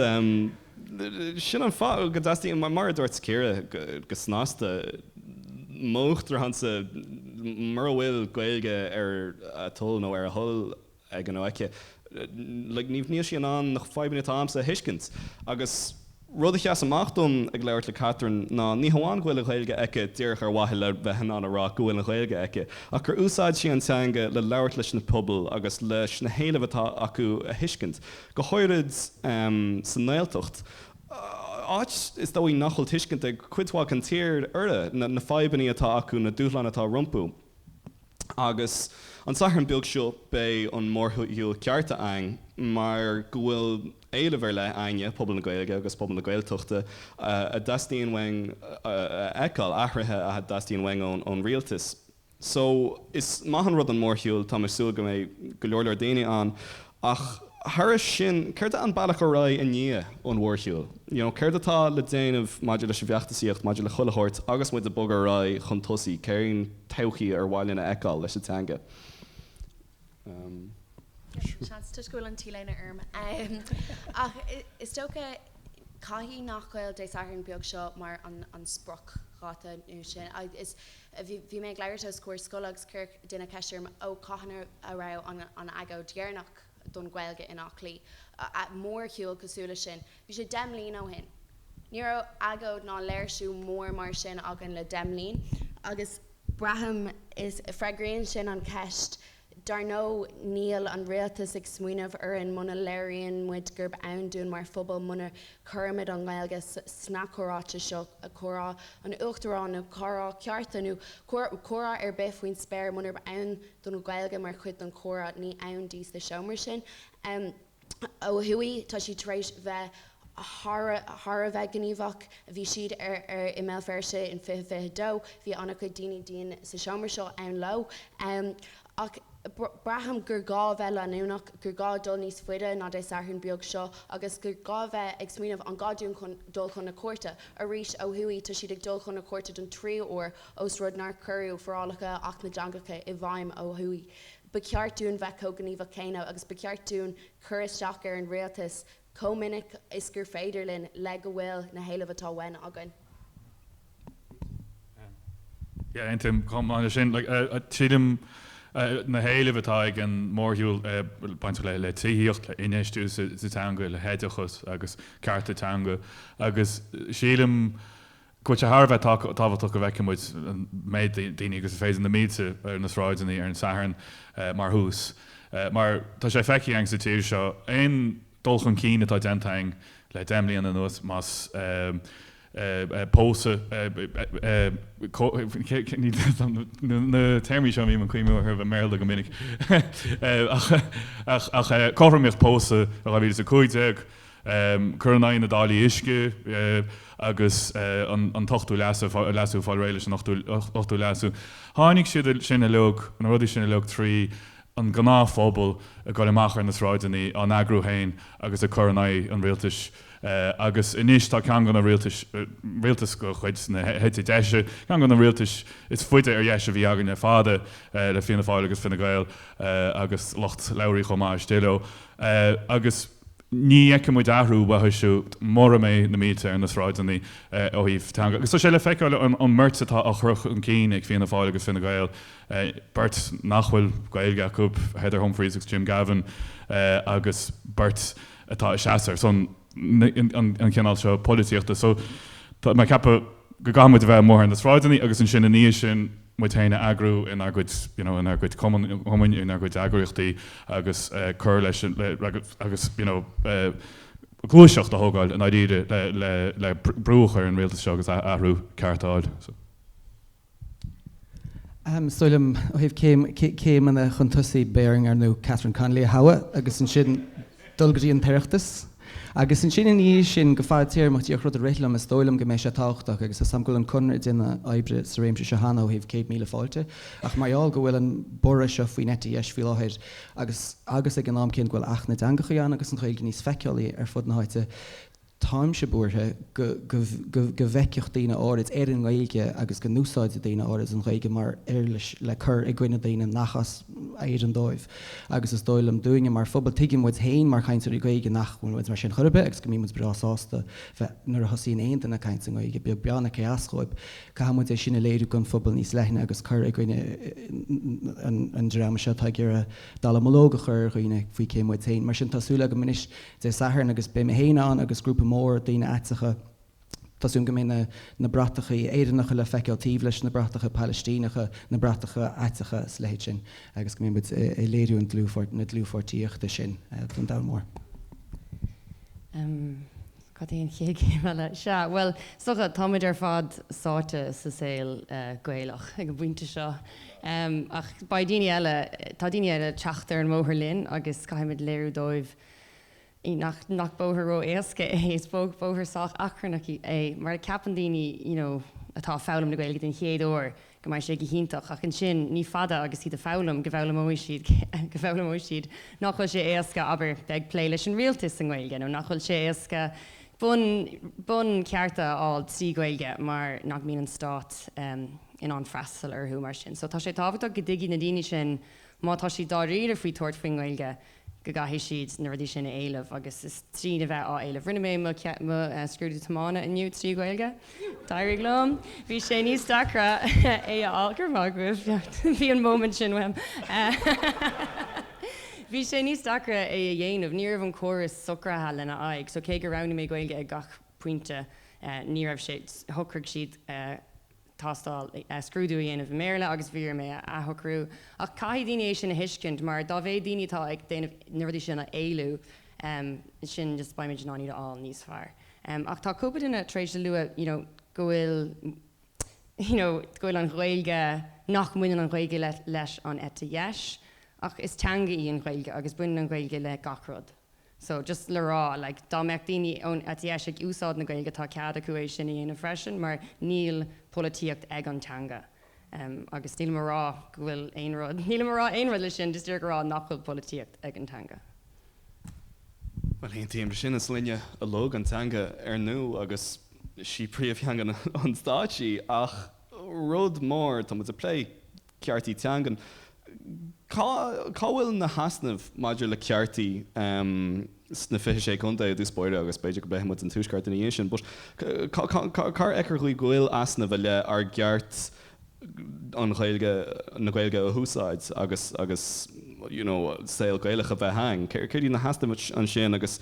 sin an fáth go dteastaíonn, mar a dúirt Ciara go snasta, m'uachtaránsa, mura bhfuil Gaeilge ar a toil nó ar a thoil aige nó aici, like, níl sí in ann na fadhbanna atá a'msa a thuiscint. Agus rud a sheas amach dom ag labhairt le Catherine ná ní hamháin go bhfuil an Ghaeilge aici díreach ar mhaithe le bheith in ann a rá go bhfuil an Ghaeilge aici, ach gur úsáid sí an teanga le labhairt leis na pobail agus leis na héilimh atá acu a thuiscint, go háirid sa nGaeltacht, áit is dóigh nach bhfuil tuiscint ag cuid mhaith den tír orthu, na fadhbanna atá acu, na dúshláin atá rompu. Agus an Satharn beag seo beidh an mórshiúl ceart a'ainn mar go bhfuil éilimh ar leith a'ainne, pobal na Gaeilge agus pobal na Gaeltachta, a dteastaíonn uainn a fheiceáil, athruithe a dteastaíonn uainn ón rialtas. So, is maith an rud an mórshiúl, táim ag súil go mbeidh go leor leor daoine ann, ach thairis sin, céard é an bealach ar aghaidh i ndiaidh an mhórshiúil? You know, céard atá le déanamh maidir leis an bhfeachtasaíocht, maidir le chuile shórt agus muid ag bogadh ar aghaidh chun tosaigh, cén todhchaí ar mhaith linn a fheiceáil leis an teanga? Seans toisc go bhfuil an T-léine orm. Ach is dócha, caithfidh nach bhfuil Dé Sathairn beag seo mar an spriocdháta nó sin. Is, bhí mé ag labhairt os comhair scoile agus chuir duine ceist orm, ó cathain a raibh an agóid dheireanach don Ghaeilge in Áth Cliath, mórshiúl cosúil leis sin. Bhí sé 10 mbliana ó shin. Ní raibh agóid ná léirsiú mór mar sin againn le 10 mbliain agus braithim is freagraíonn sin an cheist Dar ndóigh, níl an rialtas ag smaoineamh orainn muna léiríonn muid gurb ann dúinn mar phobal, muna cuirimid an Ghaeilge sna comhráite seo, comhrá an Uachtaráin nó comhrá cearta nó comhrá ar bith faoin spéir, munarb ann don Ghaeilge mar chuid den chomhrá, ní ann di sa seomra sin. Ó thuaidh, tá siad tar éis bheith thar a bheith gníomhach. Bhí siad ar i mBéal Feirste in 2022, bhí an-chuid daoine dínn sa seomra seo ann leo. Ach braithim gur gá bheith leanúnach, gur gá dul níos faide ná Dé Sathairn beag seo agus gur gá bheith ag smaoineamh an gá dúinn chun dul chun na cúirte. Arís, ó thuaidh, tá siad ag dul chun na cúirte don tríú huair ós rud nár cuireadh forálacha Acht na dTeangacha i bhfeidhm ó thuaidh. Ba cheart dúinn bheith chomh gníomhach céanna agus ba cheart dúinn cur isteach ar an rialtas chomh minic is gur féidir linn le go bhfuil na héilimh atá uainn againn. Yeah, aontaím go hiomlán leis sin. Sílim na héilimh atá ag an mórshiúl bainteach le tithíocht, le infheistiú sa teanga, le hoideachas agus cearta teanga agus sílim go bhfuil sé thar a bheith tábhachtach go bhfeicfidh muid an méid daoine agus is féidir, na mílte ar na sráideanna ar an Satharn mar thús. Mar tá sé feicthe againn sa tír seo, aon dul chun cinn atá déanta againn le 10 mbliana anuas, más pósadh, na téarmaí seo a mbím ag cuimhniú orthu i mBéarla go minic, ach cothromaíocht pósadh i 2015, Cur in aghaidh na dtáillí uisce agus an t-ochtú leasú, leasú, fáil réidh leis an ochtú leasú. Tháinig siad sin uilig, na rudaí sin uilig trí an gnáthphobal ag dul amach ar na sráideanna, á n-eagrú féin agus ag cur in aghaidh an rialtais. Agus anois tá ceann de na rialtais, rialtas de chuid na heite deise, ceann de na rialtais is faide ar dheis a bhí againn le fada, le Fianna Fáil agus Fine Gael agus lucht Lowry chomh maith istigh leo. Agus. Ní fheicfidh muid athrú uathu siúd mura mbeidh na mílte ar na sráideanna ó thaobh teanga. Agus tá sé le feiceáil an mbeart atá á chur chun cinn ag Fianna Fáil agus Fine Gael, beirt nach bhfuil Gaeilge acu, Heather Humphreys agus Jim Gavin, agus beirt atá ag seasamh ar son an chineál seo polaitíochta. So tá mé ag ceapadh go gcaithfidh muid a bheith amuigh ar na sráideanna agus ansin ina dhiaidh sin, muid féin a eagrú inár gcuid, you know, inár gcuid cumainn, inár gcuid eagraíochtaí agus cur leis an, agus, you know, gluaiseacht a thógáil i ndáiríre le, le, le brú a chur ar an rialtas seo agus athrú ceart a fháil. So. Is dóigh liom, ó thaobh céimeanna chun tosaigh, beidh orainn, ar ndóigh, Catherine Connolly a thoghadh agus ansin dul go dtí an tOireachtas. Agus ansin ina dhiaidh sin, go fadtéarmach, díreach rud a rith liom, is dóigh liom go mbeidh sé tábhachtach, agus tá 's agam go bhfuil an Conradh ag déanamh oibre sa réimse seo cheana ó thaobh 100,000 Fáilte, ach mar gheall go bhfuil an borradh seo faoin eite dheis faoi láthair agus agus ag an am céanna go bhfuil Acht na dTeangacha ann agus an Ghaeilge níos feiceálaí ar fud na háite, Táimse buartha go go bhfeicfeadh daoine áirid ar an nGaeilge agus go n-úsáidfidh daoine áirid an Ghaeilge mar uirlis le cur i gcoinne daoine nach as Éirinn dóibh agus is dóigh liom dúinne mar phobal, tuigeann muid féin mar chainteoirí Gaeilge nach bhfuil muid mar sin chor ar bith agus go mbíonn muid breá sásta bheith nuair a thosaíonn aon duine ag caint i nGaeilge, beag beann ar cé as dhóibh. Caithfidh muid é sin a léiriú don phobal níos leithne agus cur i gcoinne an dream seo atá ag iarraidh dallamullóg a chur ar dhaoine faoi cé muid féin. Mar sin tá súil agam anois Dé Sathairn agus beidh mé féin ann agus grúpa mór daoine aiteacha. Tá súil go mbeidh na na bratachaí Éireannacha le feiceáil taobh leis na bratacha Palaistíneacha, na bratacha aiteacha is a leithéid sin agus go mbeidh muid ag léiriú an dlúthpháirt na dlúthpháirtíochta sin don domhan mór. Cad é an chéad chéim eile? Sea, bhuel, is dócha, táimid ar fad sáite sa saol Gaelach ag an bpointe seo. Ach beidh daoine eile, tá daoine eile ag teacht ar an mbóthar linn agus caithfimid léiriú dóibh nach nach bóthar ró-éasca é, is bóthar sách achrannach é, mar ceapann daoine you know atá ag foghlaim na Gaeilge den chéad uair go mbeidh sé go hiontach ach ansin ní fada agus iad ag foghlaim go bhfoghlaimeoidh siad go bhfoghlaimeoidh siad nach bhfuil sé éasca, abair, bheith ag plé leis an rialtas i nGaeilge nó nach bhfuil sé éasca bun bun cearta a fháil trí Ghaeilge mar nach mbíonn an stát in ann freastal orthu mar sin. So tá sé tábhachtach go dtuigfidh na daoine sin má tá siad dáiríre faoi tabhairt faoin nGaeilge go gcaithfidh siad na rudaí sin a éileamh agus is trína bheith á éileamh. Rinne mé mo scrúdú tiomána inniu trí Ghaeilge. D'éirigh liom. Bhí sé níos deacra é a fháil. Go raibh maith agaibh. Bhí an moment sin uaim. Bhí sé níos deacra é a dhéanamh. Ní raibh an córas socraithe lena aghaidh. So cé gur roghnaigh mé Gaeilge ag gach pointe, ní raibh sé, shocraigh siad tástáil, scrúdú a dhéanamh i mBéarla agus bhí orm é a athshocrú. Ach caithfidh daoine é sin a thuiscint mar dá mhéad daoine atá ag déanamh na rudaí sin a éiliú, sin just beimid in ann iad a fháil níos fearr. Ach tá cúpla duine tar éis a lua you know go bhfuil you know go bhfuil an Ghaeilge, nach mbaineann an Ghaeilge leis an eite dheis ach is teanga í an Ghaeilge agus baineann an Ghaeilge le gach rud. So, just le rá, like, dá mbeadh daoine ón eite dheis ag úsáid na Gaeilge tá cead acu é sin a dhéanamh freisin mar níl polaitíocht ag an teanga. Em, agus nílim a rá go bhfuil aon rud, nílim a rá aon rud leis sin, just díreach a rá nach bhfuil polaitíocht ag an teanga. Bhuel, aontaím leis sin, is linne uilig an teanga ar ndú agus sí príomhtheanga an stáit í ach rud mór, tá muid ag plé ceartaí teangan. Cá bhfuil na heasnaimh maidir le ceartaí sna 26 contae i dtús báire agus b'fhéidir go bpléifidh muid an Tuaisceart ina dhiaidh sin but cár fheictear dhaoibh go bhfuil easnaimh i leith ár gceart an Ghaeilge, na Gaeilge a húsáid agus agus you know saol Gaelach a bheith ann? Céard iad na heasnaimh ansin agus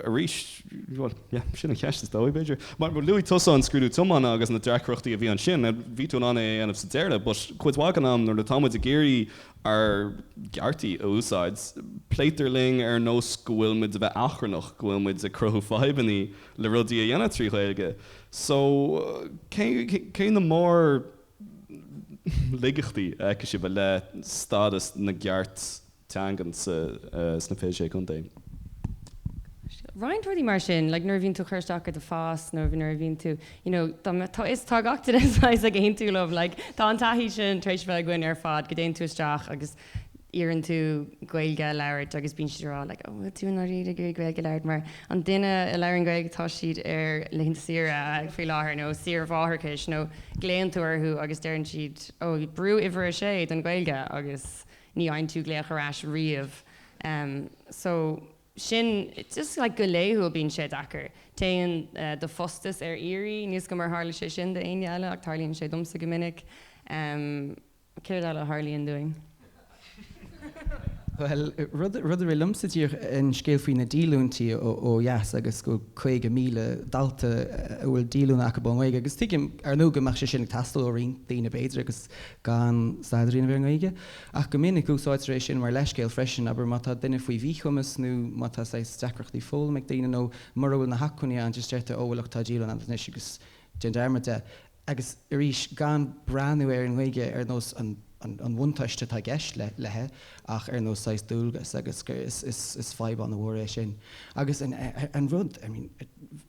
arís, bhuel, yeah, sin an cheist is dóigh, b'fhéidir. Mar luaigh tusa an scrúdú tiomána agus na deacrachtaí a bhí ansin. Bhí tú in ann é a dhéanamh sa deireadh, but cuid mhaith den am nuair atá muid ag iarraidh ár gceartaí a úsáid, pléitear linn ar nós go bhfuil muid a bheith achrannach, go bhfuil muid ag cruthú fadhbanna le rudaí a dhéanamh trí Ghaeilge. So, cé, cé na mór laigeachtaí a fheiceann sibh i leith stádas na gceart teangan sna 26 contae. Roinnt rudaí mar sin, like nuair a bhíonn tú ag cur isteach ar do phas nó nuair a bhíonn tú, you know, dá mbeadh, tá is tá gach duine saghas ag aontú liom, like tá an taithí sin tar éis bheith againn ar fad, go dtéann tú isteach agus iarrann tú Gaeilge a labhairt agus bíonn siad ag rá like oh bhfuil tú i ndáiríre ag iarraidh Gaeilge a labhairt mar an duine a labhrann Gaeilge tá siad ar laethanta saoire faoi láthair nó saoire mháithreachais nó glaonn tú orthu agus deireann siad oh brú uimhir a sé don Ghaeilge agus ní fhaigheann tú glaoch ar ais riamh so sin just like go laethúil bíonn sé deacair. Téann do phostas ar iarraidh, níl 's agam ar tharla sé sin d'éinne eile ach tarlaíonn sé domsa go minic. Céard eile a tharlaíonn dúinn? Bhuel, rud rud a rith liomsa díreach an scéal faoi na díolúintí ó dheas agus go bhfuil 50,000 dalta a bhfuil díolúine acu ón nGaeilge agus tuigim ar ndóigh go mbeadh sé sin ag teastáil ó roinnt daoine b'fhéidir agus gan staidéar a dhéanamh ar an nGaeilge. Ach go minic úsáidtear é sin mar leithscéal freisin, abair má tá duine faoi mhíchumas nó má tá saghas deacrachtaí foghlama ag daoine nó mura bhfuil na hacmhainní ann, just deirtear 'ó bhuel ach tá díolúine agat anois agus déan dearmad de'. Agus arís, gan breathnú ar an nGaeilge ar nós an bhuntáiste atá i gceist léi, ach ar nós saghas dualgas agus gur is fadhb an-mhór é sin. Agus an rud, I mean,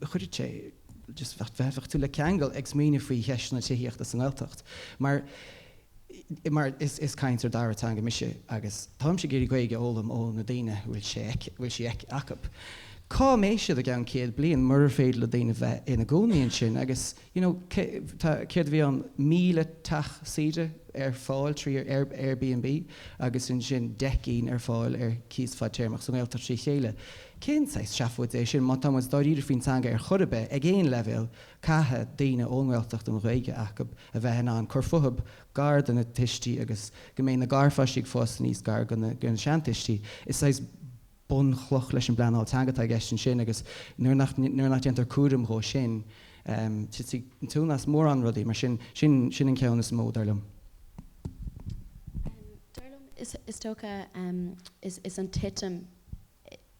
chuirfeadh sé, just bheadh tú le ceangal ag smaoineamh faoi cheisteanna tithíochta sa nGaeltacht. Mar. mar is cainteoir dara teanga mise agus táimse ag iarraidh Gaeilge a fhoghlaim ó na daoine a bhfuil sé aici, bhfuil sí aici, acu. Cá mbeidh siad i gceann 100 bliain murar féidir le daoine bheith ina gcónaí ansin agus you know cé, tá, céard a bhí ann, 1,000 teach saoire ar fáil trí Airbnb agus ansin 10 gcinn ar fáil ar cíos fadtéarmach sa nGaeltacht trí chéile. Cén saghas seafóid é sin má tá muid dáiríre faoin teanga ar chor ar bith ag aon leibhéal Caithfidh daoine ón nGaeltacht an Ghaeilge acu a bheith in ann cur fúthu gar do na tuistí agus go mbeidh na garpháistí ag fás aníos gar do na seantuistí. Is saghas bunchloch leis an bpleanáil teanga atá i gceist ansin agus nuair nach nuair nach déantar cúram dhó sin, titfidh an tóin as mórán rudaí. Mar sin, sin sin an ceann is mó, dar liom. Dar liom, is dócha, is an titim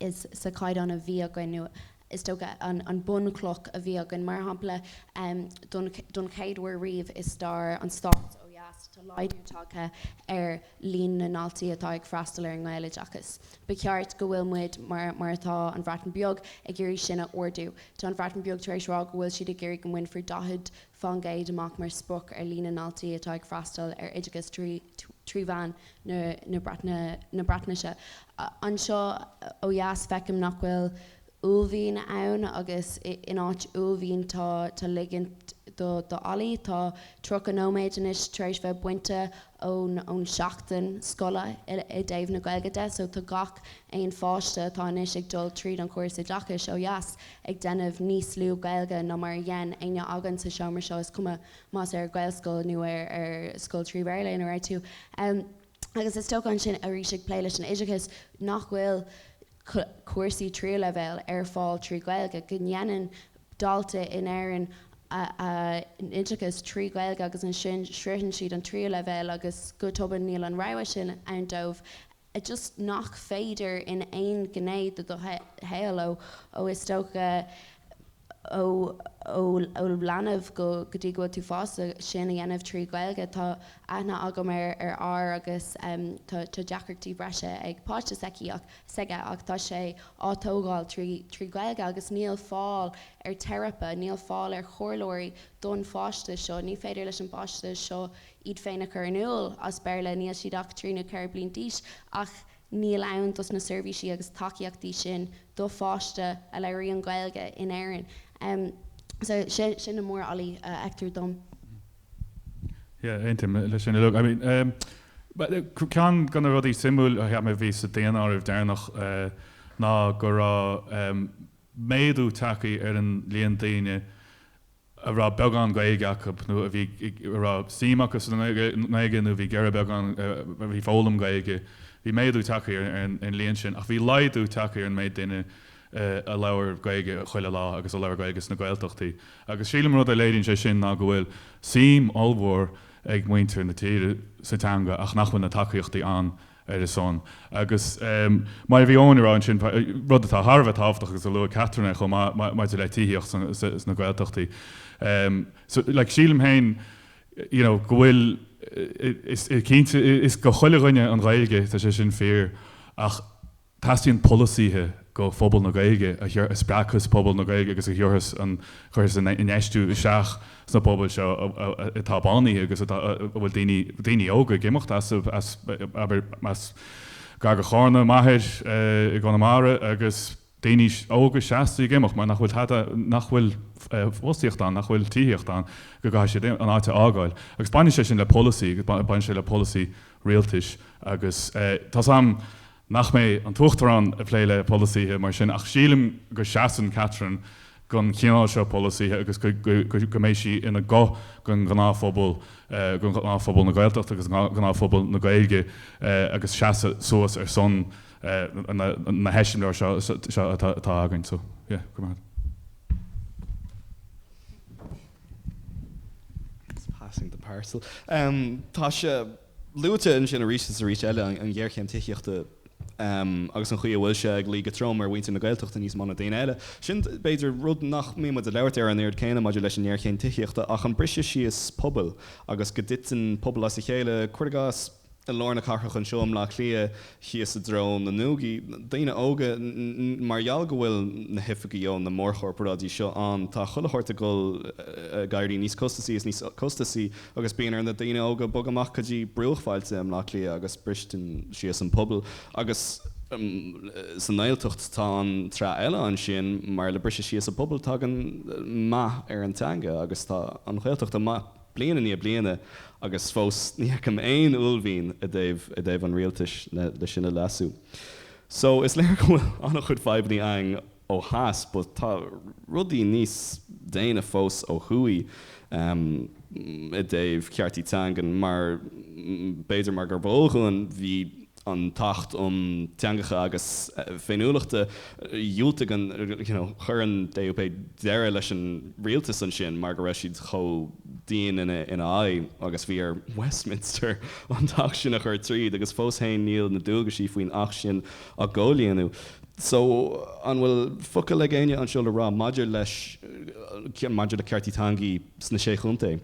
is sa chaighdeán a bhí againn, nó is dócha an bunchloch a bhí againn. Mar shampla, don chéad uair riamh i stair an stáit ó dheas, tá laghdú tagtha ar líon na ndaltaí atá ag freastal ar an nGaeloideachas. Ba cheart go bhfuil muid, mar atá an Bhreatain Bheag, ag iarraidh sin a ardú. Tá an Bhreatain Bheag tar éis rá go bhfuil siad ag iarraidh go mbainfear 40% amach mar sprioc ar líon na ndaltaí atá ag freastal ar oideachas trí mheán na Breatnaise. Anseo ó dheas feicim nach bhfuil uaillmhian ann agus in áit uaillmhian tá ligint do fhaillí. Tá 30 nóiméad anois tar éis bheith bainte ón seachtain scoile i dtaobh na Gaeilge de so tá gach aon pháiste atá anois ag dul tríd an chóras oideachais ó dheas ag déanamh níos lú Gaeilge ná mar a dhein éinne againn sa seomra seo is cuma más ar Ghaelscoil nó ar scoil trí Bhéarla ina raibh tú. Agus is dócha ansin arís ag plé leis an oideachas nach bhfuil cúrsaí tríú leibhéal ar fáil trí Ghaeilge, go ndéanann dalta in Éirinn a n-oideachas trí Ghaeilge agus ansin sroicheann siad an tríú leibhéal agus go tobann níl an rogha sin ann dóibh. Just nach féidir in aon ghné de do shaol ó ó is dócha ó ó leanbh go go dtí go bhfuil tú fásta sin a dhéanamh trí Ghaeilge. Tá aithne agam ar ar fhear agus tá tá deacrachtaí breise ag páiste s'aici ach s'aige ach tá sé á tógáil trí trí Ghaeilge agus níl fáil ar teiripe, níl fáil ar chomhairleoirí don pháiste seo. Ní féidir leis an bpáiste seo iad féin a chur in iúl as Béarla, níl siad ach trí nó ceithre bliana d'aois, ach níl ann dos na seirbhísí agus tacaíochtaí sin do pháiste a labhraíonn Gaeilge in Éirinn. So sin na mórfhaillí a fheictear dom. Yeah, aontaím leis sin uilig. I mean, ceann de na rudaí suimiúil a cheap mé a bhí sa daonáireamh deireanach ná go raibh méadú tagtha ar an líon daoine a raibh beagán Gaeilge acu nó a bhí a raibh suim acu sa nGaeilge nó a bhí ag iarraidh beagán a bhí ag foghlaim Gaeilge. Bhí méadú tagtha ar an líon sin ach bhí laghdú tagtha ar an méid duine a labhair Gaeilge chuile lá agus a labhair Gaeilge sna Gaeltachtaí. Agus sílim rud a léiríonn sé sin ná go bhfuil suim ollmhór ag muintir na tíre sa teanga ach nach bhfuil na tacaíochtaí ann ar a son. Agus mar a bhí Eoin ag rá ansin, rud atá thar a bheith tábhachtach agus a luaigh Catherine é chomh maith maidir le tithíocht sna Gaeltachtaí. So, like, sílim féin, you know, go bhfuil, is cinnte, is do chuile dhuine an Ghaeilge, tá sé sin fíor, ach Teastaíonn polasaithe do phobal na Gaeilge a spreagfas pobal na Gaeilge agus a thiúrfas an chuirfeas an infheistiú isteach sna pobail seo atá bánaithe agus atá a bhfuil daoine daoine óga ag imeacht as as abair as gar do Chárna m'athair i gConamara agus daoine óga seasta ag imeacht mar nach bhfuil tada nach bhfuil fostaíocht ann nach bhfuil tithíocht ann go gcaithfidh siad an áit a fhágáil agus baineann sé sin le polasaí agus baineann sé le polasaí rialtais agus tá's a'm nach mbeidh an tUachtarán ag plé le polasaithe mar sin ach sílim go seasann Catherine don chineál seo polasaithe agus go mbeidh sí ina guth don ghnáthphobal, don ghnáthphobal na Gaeltachta agus gnáthphobal na Gaeilge agus seasamh suas ar son na heiseamláir seo atá againn. So, yeah, go raibh maith agat. Passing the parcel. Tá sé luaite ansin arís is arís eile an ghéarchéim tithíochta. Agus an chaoi a bhfuil sé ag luí go trom ar mhuintir na Gaeltachta níos mó ná daoine eile. Sin, b'fhéidir, rud nach mbíonn muid ag labhairt air an oiread céanna maidir leis an ngéarchéim tithíochta ach an briseadh síos pobail agus go dtiteann pobail as a chéile, cuir i gcás, i lár na cathrach anseo i mBleá Cliath, thíos i dtreo na ndúgaí, daoine óga, mar gheall go bhfuil na hoifigí ó na mórchorparáidí seo ann, tá chuile shórt ag dul ag éirí níos costasaí is níos costasaí agus bíonn ar na daoine óga bogadh amach go dtí bruachbhailte i mBleá Cliath agus bristeann síos an pobal. Agus sa nGaeltacht tá an tsraith eile ansin mar le briseadh síos an pobal tagann meath ar an teanga agus tá an Ghaeltacht ag meath bliain i ndiaidh bliana agus fós ní fheicim aon uaillmhian i dtaobh i dtaobh an rialtais le le sin a leasú. So is léir go bhfuil an-chuid fadhbanna againn ó theas but tá rudaí níos déine fós ó thuaidh i dtaobh ceartaí teangan mar b'fhéidir mar gurb eol dhúinn bhí an tAcht um Teangacha agus Féiniúlachta, dhiúltaigh an, you know, chuir an DUP deireadh leis an rialtas ansin mar go raibh siad chomh dian ina ina aghaidh agus bhí ar Westminster an tAcht sin a chur tríd agus fós féin níl na dualgaisí faoin Acht sin á gcomhlíonadh. So, an bhfuil focal ag éinne anseo le rá maidir leis, maidir le ceartaí teangaí sna Sé Chontae?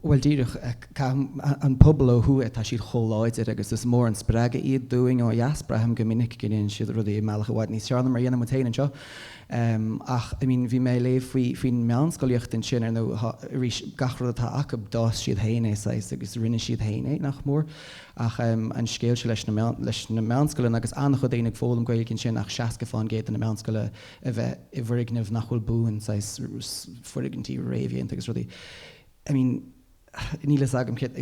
Bhuel díreach, an pobal ó thuaidh, tá siad chomh láidir agus is mór an spreagadh iad dúinn ó dheas. Braithim go minic go ndéanann siad rudaí i mbealach i bhfad níos fearr ná mar a dhéanann muid féin anseo. Ach, I mean, bhí mé ag léamh faoi, faoin meánscolaíocht ansin, ar ndóigh, arís, gach rud atá acu, d'fhás siad féin é saghas agus rinne siad féin é, nach mór. Ach an scéal seo leis na meán, leis na meánscoileanna agus an-chuid daoine ag foghlaim Gaeilge ansin ach 60 fán gcéad de na meánscoileanna a bheith i bhfoirgnimh nach bhfuil buan, saghas foirgintí réamhdhéanta agus rudaí. I mean, níl fhios agam céard,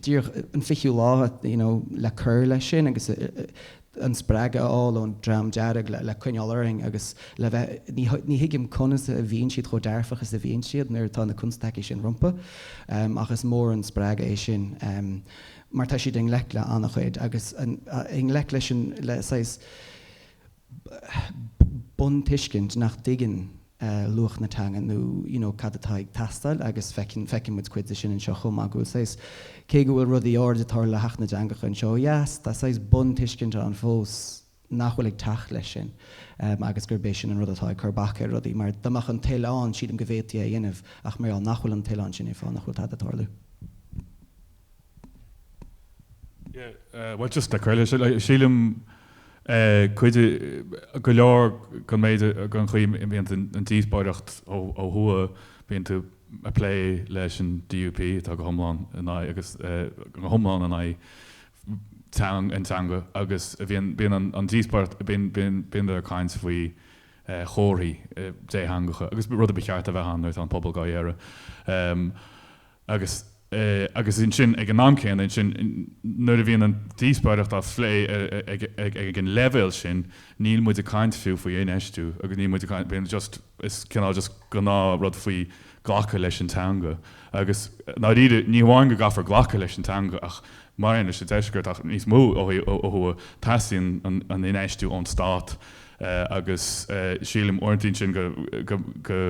díreach an fichiú lá, you know, le cur leis sin agus an spreagadh a fháil ón Dream Dearg le le coinneáil orainn agus le bheith, ní ní thuigim conas a bhíonn siad chomh dearfach is a bhíonn siad nuair atá na constaicí sin rompu. Ach is mór an spreagadh é sin mar tá siad i ngleic le an-chuid agus i ngleic leis an, le saghas, buntuiscint nach dtuigeann luach na teanga nó you know cad atá ag teastáil agus feiceann, feiceann muid cuid de sin anseo chomh maith go bhfuil saghas, cé go bhfuil rudaí áirid ag tarlú le hAcht na dTeangacha anseo ó dheas, tá saghas buntuiscint ann fós nach bhfuil ag teacht leis sin agus gurb é sin an rud atá ag cur bac ar rudaí mar dá mbeadh an toil ann sílim go bhféadfaí é a dhéanamh ach mar gheall nach bhfuil an toil ann sin é an fáth nach bhfuil tada ag tarlú. Yeah, well just le cur leis, sílim cuid, go leor den méid, den chaoi a mbíonn an díospóireacht ó thuaidh, bíonn tú ag plé leis an DUP atá go hiomlán in aghaidh agus go hiomlán in aghaidh an teanga agus bíonn, bíonn an díospóireacht, bíonn, bíonn, bíonn ag caint faoi chomharthaí détheangacha agus rud a ba cheart a bheith ann nuair atá an pobal dhá iarraidh. Agus, agus ansin ag an am céanna ansin nuair a bhíonn an díospóireacht á phlé ag, ag, ag an leibhéal sin, níl muid ag caint fiú faoi infheistiú agus níl muid ag caint, bíonn just, is cineál just gnáth rud faoi glacadh leis an teanga. Agus ndáiríre, ní hamháin go gcaithfear glacadh leis an teanga ach mar aon leis an deisceart ach níos mó ó thuaidh, teastaíonn an, an infheistiú ón stát agus sílim uaireanta ansin go, go, go,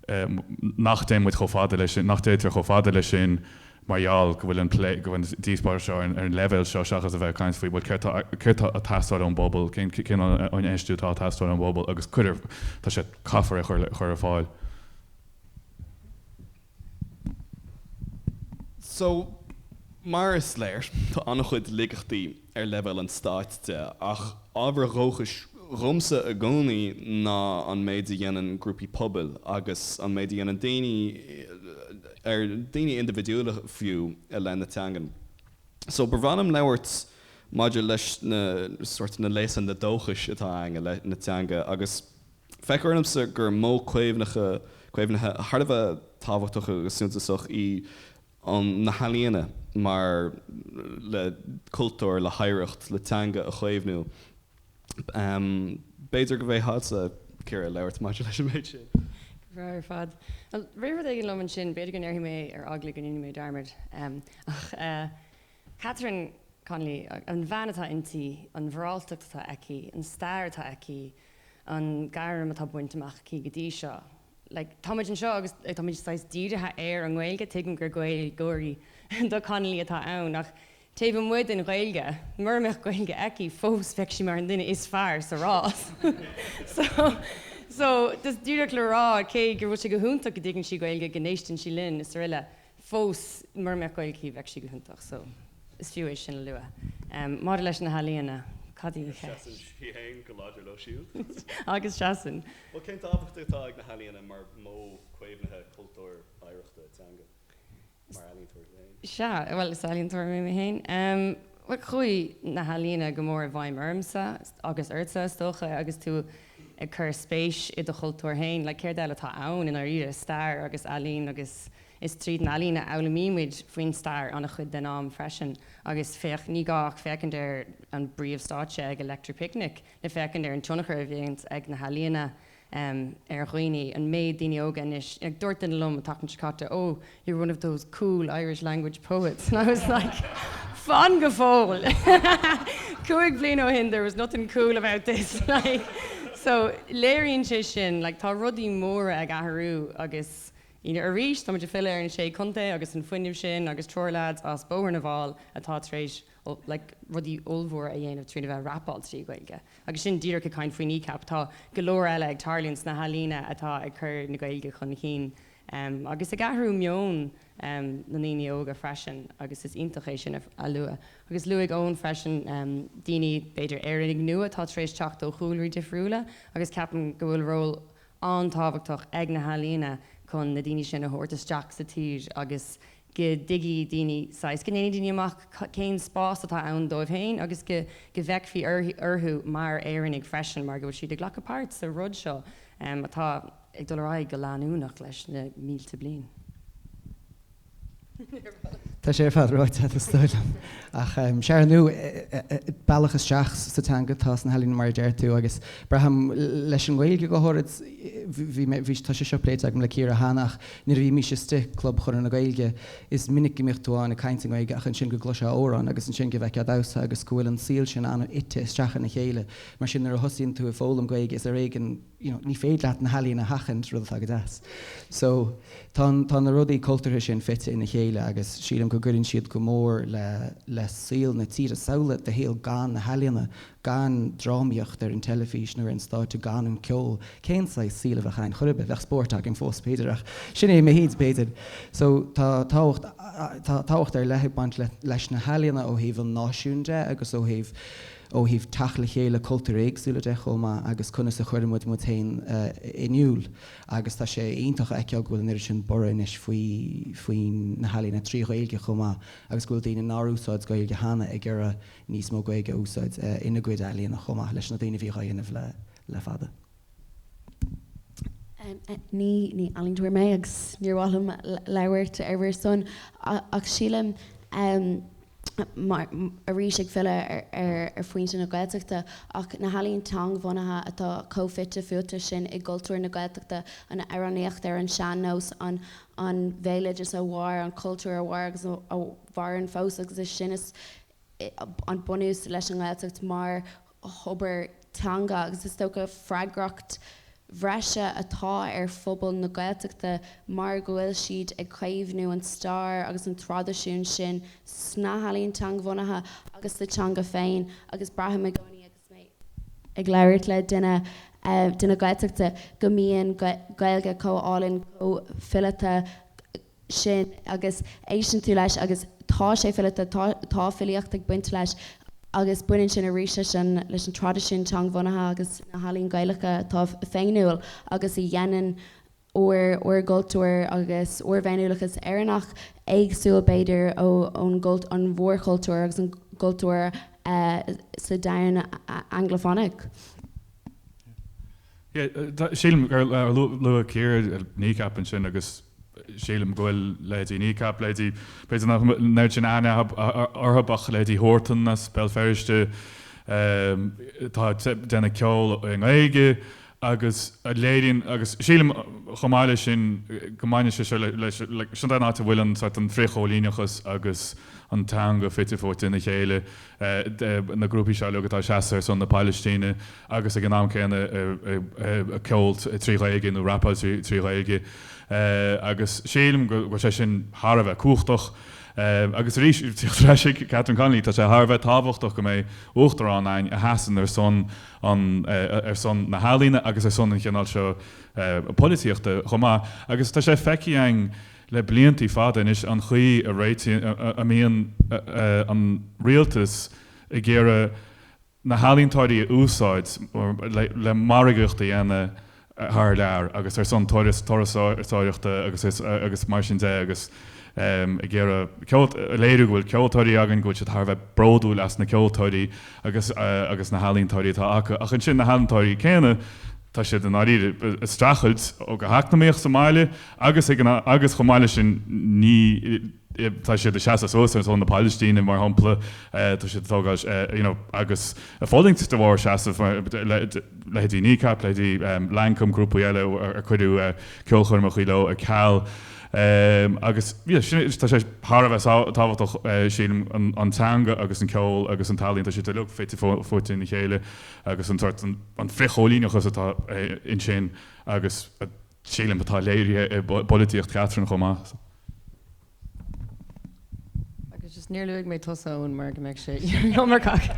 nach dtéann muid chomh fada leis sin, nach dtéitear chomh fada leis sin mar gheall go bhfuil an plé, go bhfuil an díospóireacht seo ar an leibhéal seo seachas a bheith ag caint faoi bhuel céard tá, céard tá ag teastáil ón bpobal, cén, cén infheistiú atá ag teastáil ón bpobal agus cuir, tá sé, caithfear é a chur, chur ar fáil. So, mar is léir, tá an-chuid laigeachtaí ar leibhéal an stáit de, ach ábhar dóchais dhomsa i gcónaí ná an méid a dhéanann grúpaí pobail agus an méid a dhéanann daoine, ar daoine indibhidiúla fiú, i leith na teangan. So, ba bhreá liom labhairt maidir leis na sórt na léasanna dóchais atá againn i leith na teanga agus Feictear domsa gur modh caomhnaithe thar a bheith tábhachtach agus suntasach í an na healaíona mar le cultúr, le hoidhreacht, le teanga a chaomhnú. B'fhéidir go bhféadfása, Ciara, labhairt maidir leis an méid sin. Go breá ar fad. Bhuel, rith rud éigin liom ansin, b'fhéidir go ndéarfaidh mé ar eagla go ndéanfaidh mé dearmad. Ach Catherine Connolly, an bhean atá inti, an mhoráltacht atá aici, an stair atá aici, an gairm atá bainte amach aici go dtí seo. Like, tá muid anseo agus tá muid saghas dírithe ar an nGaeilge, tuigim gur Gaeilgeoirí do Connolly atá ann ach. Taobh amuigh den Ghaeilge, mura mbeadh Gaeilge aici, fós bheadh sí mar an duine is fearr sa rás. So, so, just díreach le rá, cé go bhfuil sé go hiontach go dtuigeann sí Gaeilge, go n-éisteann sí linn is araile, fós mura mbeadh Gaeilge aici bheadh sí go hiontach. So, is fiú é sin a lua. Maidir leis na healaíona, cad í an cheist? Seasann sí féin go láidir leo siúd. Agus seasann. Bhuel, cén tábhacht atá ag na healaíona mar mhodh caomhnaithe cultúir, oidhreachta, teanga? Mar ealaíontóir tú féin? Sea, bhuel, is ealaíontóir mé mé féin. Bhuel, chuaigh na healaíona go mór i bhfeidhm ormsa, agus ortsa, is dócha, agus tú ag cur spéis i do chultúr féin. Like, céard eile atá ann i ndáiríre? Stair agus ealaín agus is tríd an ealaín a fhoghlaimímid faoin stair an-chuid den am freisin. Agus féach, ní gá ach féachaint ar an bpríomhstáitse ag Electric Picnic le féachaint ar an tionchar a bhíonns ag na healaíona ar dhaoine, an méid daoine óga anois, like dúirt duine liom an tseachtain seo caite, oh, you're one of those cool Irish language poets and I was like, fan go fóill! 5 bliana ó shin there was nothing cool about this like so léiríonn sé sin like tá rudaí móra ag athrú agus you know arís tá muid ag filleadh ar an Sé Chontae agus an fuinneamh sin agus triúr lads as Bóthar na bhFál atá tar éis like rudaí ollmhóra a dhéanamh trína bheith ag rapáil trí Ghaeilge. Agus sin díreach ag caint faoi Kneecap. Tá go leor eile ag tarlúint sna healaíona atá ag cur na Gaeilge chun cinn agus ag athrú meon na ndaoine óga freisin agus is iontach é sin a lua. Agus luaigh Eoin freisin daoine, b'fhéidir Éireannaigh nua atá tar éis teacht ó chúlraí difriúla agus ceapaim go bhfuil ról an-tábhachtach ag na healaíona chun na daoine sin a thabhairt isteach sa tír agus go dtuigfidh daoine saghas, go ndéanfaidh daoine amach cén spás atá ann dóibh féin agus go go bhfeicfí orthu mar Éireannaigh freisin mar go bhfuil siad ag glacadh páirt sa rud seo atá ag dul ar aghaidh go leanúnach leis na mílte bliain. Tá sé ar fad ráite agat, is dóigh liom. Ach sea, ar ndóigh, bealach isteach sa teanga atá sna healaíona mar a deir tú agus braithim leis an nGaeilge go háirid, bhí mé, bhí, tá sé seo pléite agam le Ciara cheana ach nuair a bhímís istigh i gClub Chonradh na Gaeilge is minic go mbíodh tú ann ag caint i nGaeilge ach ansin go gcloisfeá amhrán agus ansin go bhfeicfeá damhsa agus go bhfuil an saol sin an-fhite isteach ina chéile. Mar sin nuair a thosaíonn tú ag foghlaim Gaeilge is ar éigean, you know, ní féidir leat na healaíona a sheachaint, rud atá go deas. So, tá, tá na rudaí cultúrtha sin fite ina chéile agus sílim go gcuireann siad go mór le, le saol na tíre. Samhlaigh do shaol gan na healaíona, gan drámaíocht ar an teilifís nó ar an stáitse, gan an ceol. Cén saghas saoil a bheadh ann chor ar bith? Bheadh spórt againn fós, b'fhéidir, ach sin é an méid, b'fhéidir. So, tá tábhacht, tá tábhacht ar leith ag baint le, leis na healaíona ó thaobh an náisiúin de agus ó thaobh, ó thaobh teacht le chéile cultúir éagsúla de chomh maith agus conas a chuireann muid muid féin in iúl agus tá sé iontach a fheiceáil go bhfuil an oiread sin borradh anois faoi faoi na healaíona trí Ghaeilge chomh maith agus go bhfuil daoine nár úsáid Gaeilge cheana ag iarraidh níos mó Gaeilge a úsáid ina gcuid ealaíona chomh maith leis na daoine a bhí á dhéanamh le le fada. Ní ní ealaíontóir mé agus níor mhaith liom labhairt ar bhur son ach sílim mar, arís ag filleadh ar phointe na Gaeltachta, ach na healaíon teangabhunaithe atá chomh fite fuaite sin i gcultúr na Gaeltachta, an amhránaíocht ar an sean-nós, an an bhéaloideas a mhair, an cultúr a mhair agus a mhaireann fós agus is sin is an bunús leis an nGaeltacht mar thobar teanga agus is dócha freagracht bhreise atá ar phobal na Gaeltachta mar go bhfuil siad ag caomhnú an stair agus an traidisiún sin sna healaíon teangabhunaithe agus sa teanga féin agus braithim i gcónaí agus mé ag labhairt le duine duine Gaeltachta go mbíonn Gaeilge chomh álainn chomh fileata sin agus éisteann tú leis agus tá sé fileata, tá, tá filíocht ag baint leis agus baineann sin arís leis an, leis an traidisiún teangabhunaithe agus na healaíon Gaelacha atá féiniúil agus a dhéanann ár, ár gcultúr agus ár bhféiniúlachas Éireannach éagsúil b'fhéidir ó, ón gcult, an mhórchultúr agus an gcultúr sa domhan Anglafónach. Yeah, sílim gur luaigh Ciara Kneecap ansin agus sílim go bhfuil leithéidí Kneecap, leithéidí, b'fhéidir nach an oiread sin aithne orthu ach leithéidí Huartan as Béal Feirste atá ag déanamh ceol i nGaeilge agus a léiríonn agus sílim. chomh maith leis sin go mbaineann sé seo leis, like, sin an áit a bhfuil an sort an frithchóilíneachas agus an teanga fite fuaite ina chéile, na grúpaí seo uilig atá ag seasamh ar son na Palaistíne agus ag an am céanna ag ceol trí Ghaeilge nó rapáil trí Ghaeilge agus sílim go bhfuil sé sin thar a bheith cumhachtach. Agus arís, tíocht ar ais ag Catherine Connolly, tá sé thar a bheith tábhachtach go mbeidh uachtarán againn a sheasann ar son an ar son na healaíona agus ar son an chineál seo polaitíochta chomh maith. Agus tá sé feicthe againn le bliantaí fada anois an chaoi a réitíonn, a mbíonn an rialtas ag iarraidh na healaíontóirí a úsáid le margaíocht a dhéanamh thar lear agus ar son turasóireachta agus agus mar sin de agus ag iarraidh a léiriú go bhfuil ceoltóirí againn, go bhfuil siad thar a bheith bródúil as na ceoltóirí agus agus na healaíontóirí atá acu. Ach ansin na healaíontóirí céanna, tá siad i ndáiríre ag streachailt go heacnamaíoch sa mbaile agus ag an agus chomh maith leis sin ní tá siad ag seasamh suas ar son na Palaistíne mar shampla, tá siad ag tógáil you know agus ag fulaingt de bharr seasamh leithéidí Kneecap, leithéidí Lankum, grúpaí eile ar cuireadh ceolchoirmeacha leo ar ceal. Agus yeah sin tá sé thar a bheith tábhachtach sílim an teanga agus an ceol agus an t-ealaíon tá siad uilig fite fuaite ina chéile agus an sort an frithchóilíneachas atá ansin agus sílim atá léirithe i bpolaitíocht Catherine chomh maith. Agus just níor luaigh mé tusa Eoin mar go mbeadh sé iomarcach.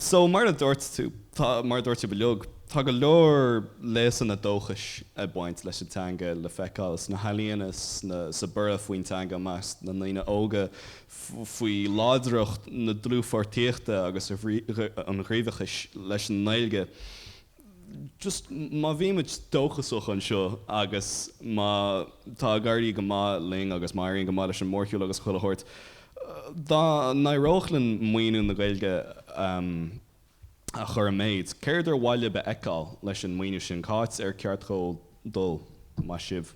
So mar a dúirt tú, tá, mar a dúirt sibh uilig, tá go leor léasanna dóchais ag baint leis an teanga le feiceáil sna healaíona, sna, sa borradh faoin teanga i measc na ndaoine óga, faoi láidreacht na dlúthpháirtíochta agus an ghníomhachais leis an nGaeilge. Just má bhímid dóchasach anseo agus má tá ag éirí go maith linn agus má éiríonn go maith leis an mórshiúl agus chuile shórt, dá n-éireodh linn maoiniú na Gaeilge a chur i méid, céard ar mhaith libh a fheiceáil leis an maoiniú sin? Cá háit ar ceart dhó dul, maith sibh?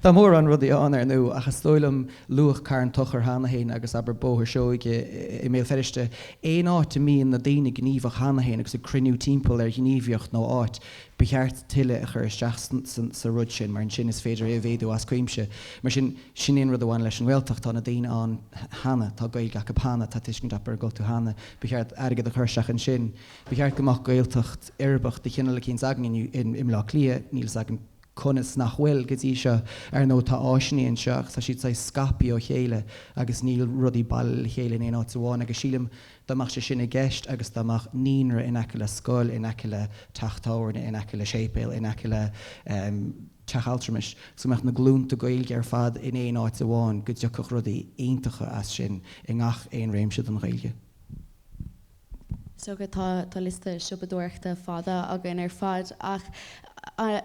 Tá mórán rudaí ann, ar ndóigh, ach is dóigh liom luadh Carn Tochair cheana féin agus abair Bóthar Seoighe i mBéal Feirste, aon áit a mbíonn na daoine gníomhach cheana féin agus ag cruinniú timpeall ar ghníomhaíocht nó áit, ba cheart tuilleadh a chur isteach sa rud sin mar ansin is féidir é a mhéadú as cuimse. Mar sin, sin é an rud a bhaineann leis an nGaeltacht, tá na daoine ann cheana, tá Gaeilge acu cheana, tá tuiscint acu ar an gcultúr cheana, ba cheart airgead a chur isteach ansin. Ba cheart go mbeadh Gaeltacht uirbeach de chineál eicínt againn i mBleá Cliath, níl fhios agam conas nach bhfuil go dtí seo. Ar ndóigh tá áiseanna anseo ach tá siad saghas scaipthe ó chéile agus níl rudaí bailithe le chéile in aon áit amháin agus sílim dá mbeadh sé sin i gceist agus dá mbeadh naíonra in aice le scoil, in aice le teach tábhairne, in aice le séipéal, in aice le teach altramais, agus go mbeadh na glúnta Gaeilge ar fad in aon áit amháin go dtiocfadh rudaí iontacha as sin i ngach aon réimse den Ghaeilge. Is dócha tá tá liosta siopadóireachta fada againn ar fad ach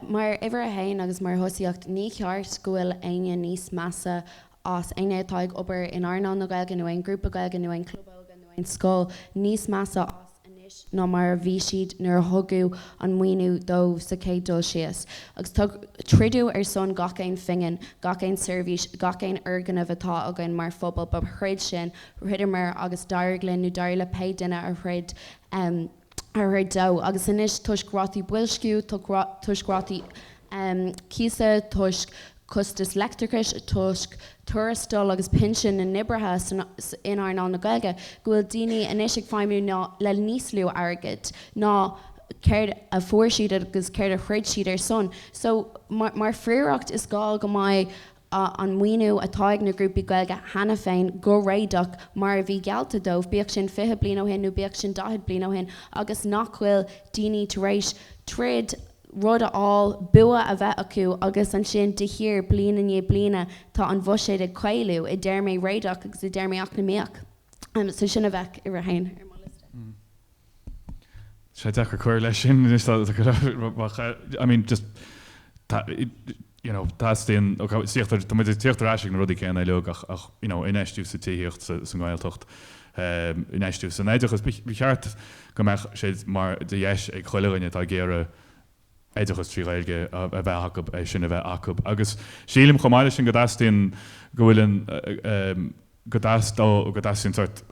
mar uimhir a haon agus mar thosaíocht ní cheart go bhfuil éinne níos measa as, éinne atá ag obair in earnáil na Gaeilge nó aon ghrúpa Gaeilge nó aon chlub óige nó aon scoil níos measa as anois ná mar a bhí siad nuair a thugadh an maoiniú dóibh sa chéad dul síos. Agus tá troideadh ar son gach aon phingin, gach aon seirbhís, gach aon fhoirgneamh atá againn mar phobal, ba throid sin Throideamar agus d'éirigh linn, nó d'éirigh le pé duine a throid, a throid dó. Agus anois, toisc rátaí boilsciú, toisc rátaí cíosa, toisc costas leictreachais, toisc tuarastail agus pinsin na n-oibrithe san, in earnáil na Gaeilge, go bhfuil daoine anois ag feidhmiú ná, le níos lú airgid ná céard a fuair siad agus céard a throid siad ar son. So, mar, mar phríoracht is gá go mbeidh an maoiniú atá ag na grúpaí Gaeilge cheana féin go réadach mar a bhí geallta dóibh, bíodh sin 20 bliain ó shin nó bíodh sin 40 bliain ó shin, agus nach bhfuil daoine tar éis troid, rud a fháil, bua a bheith acu agus ansin de shíor, bliain i ndiaidh bliana, tá an bhuiséad ag caolú i dtéarmaí réadach agus i dtéarmaí eacnamaíoch. So sin a bheadh uimhir a haon ar mo liosta. Sé deacair cur leis sin anois tá I mean just tá you know teastaíonn tá muid ag tíocht ar ais ag na rudaí céanna uilig ach ach you know infheistiú sa tithíocht sa sa nGaeltacht infheistiú san oideachas ba cheart go mbeadh sé mar de dheis ag chuile dhuine atá ag iarraidh oideachas trí Ghaeilge a bheith acu é sin a bheith acu agus sílim chomh maith leis sin go dteastaíonn go bhfuil an go dteastódh go dteastaíonn sort.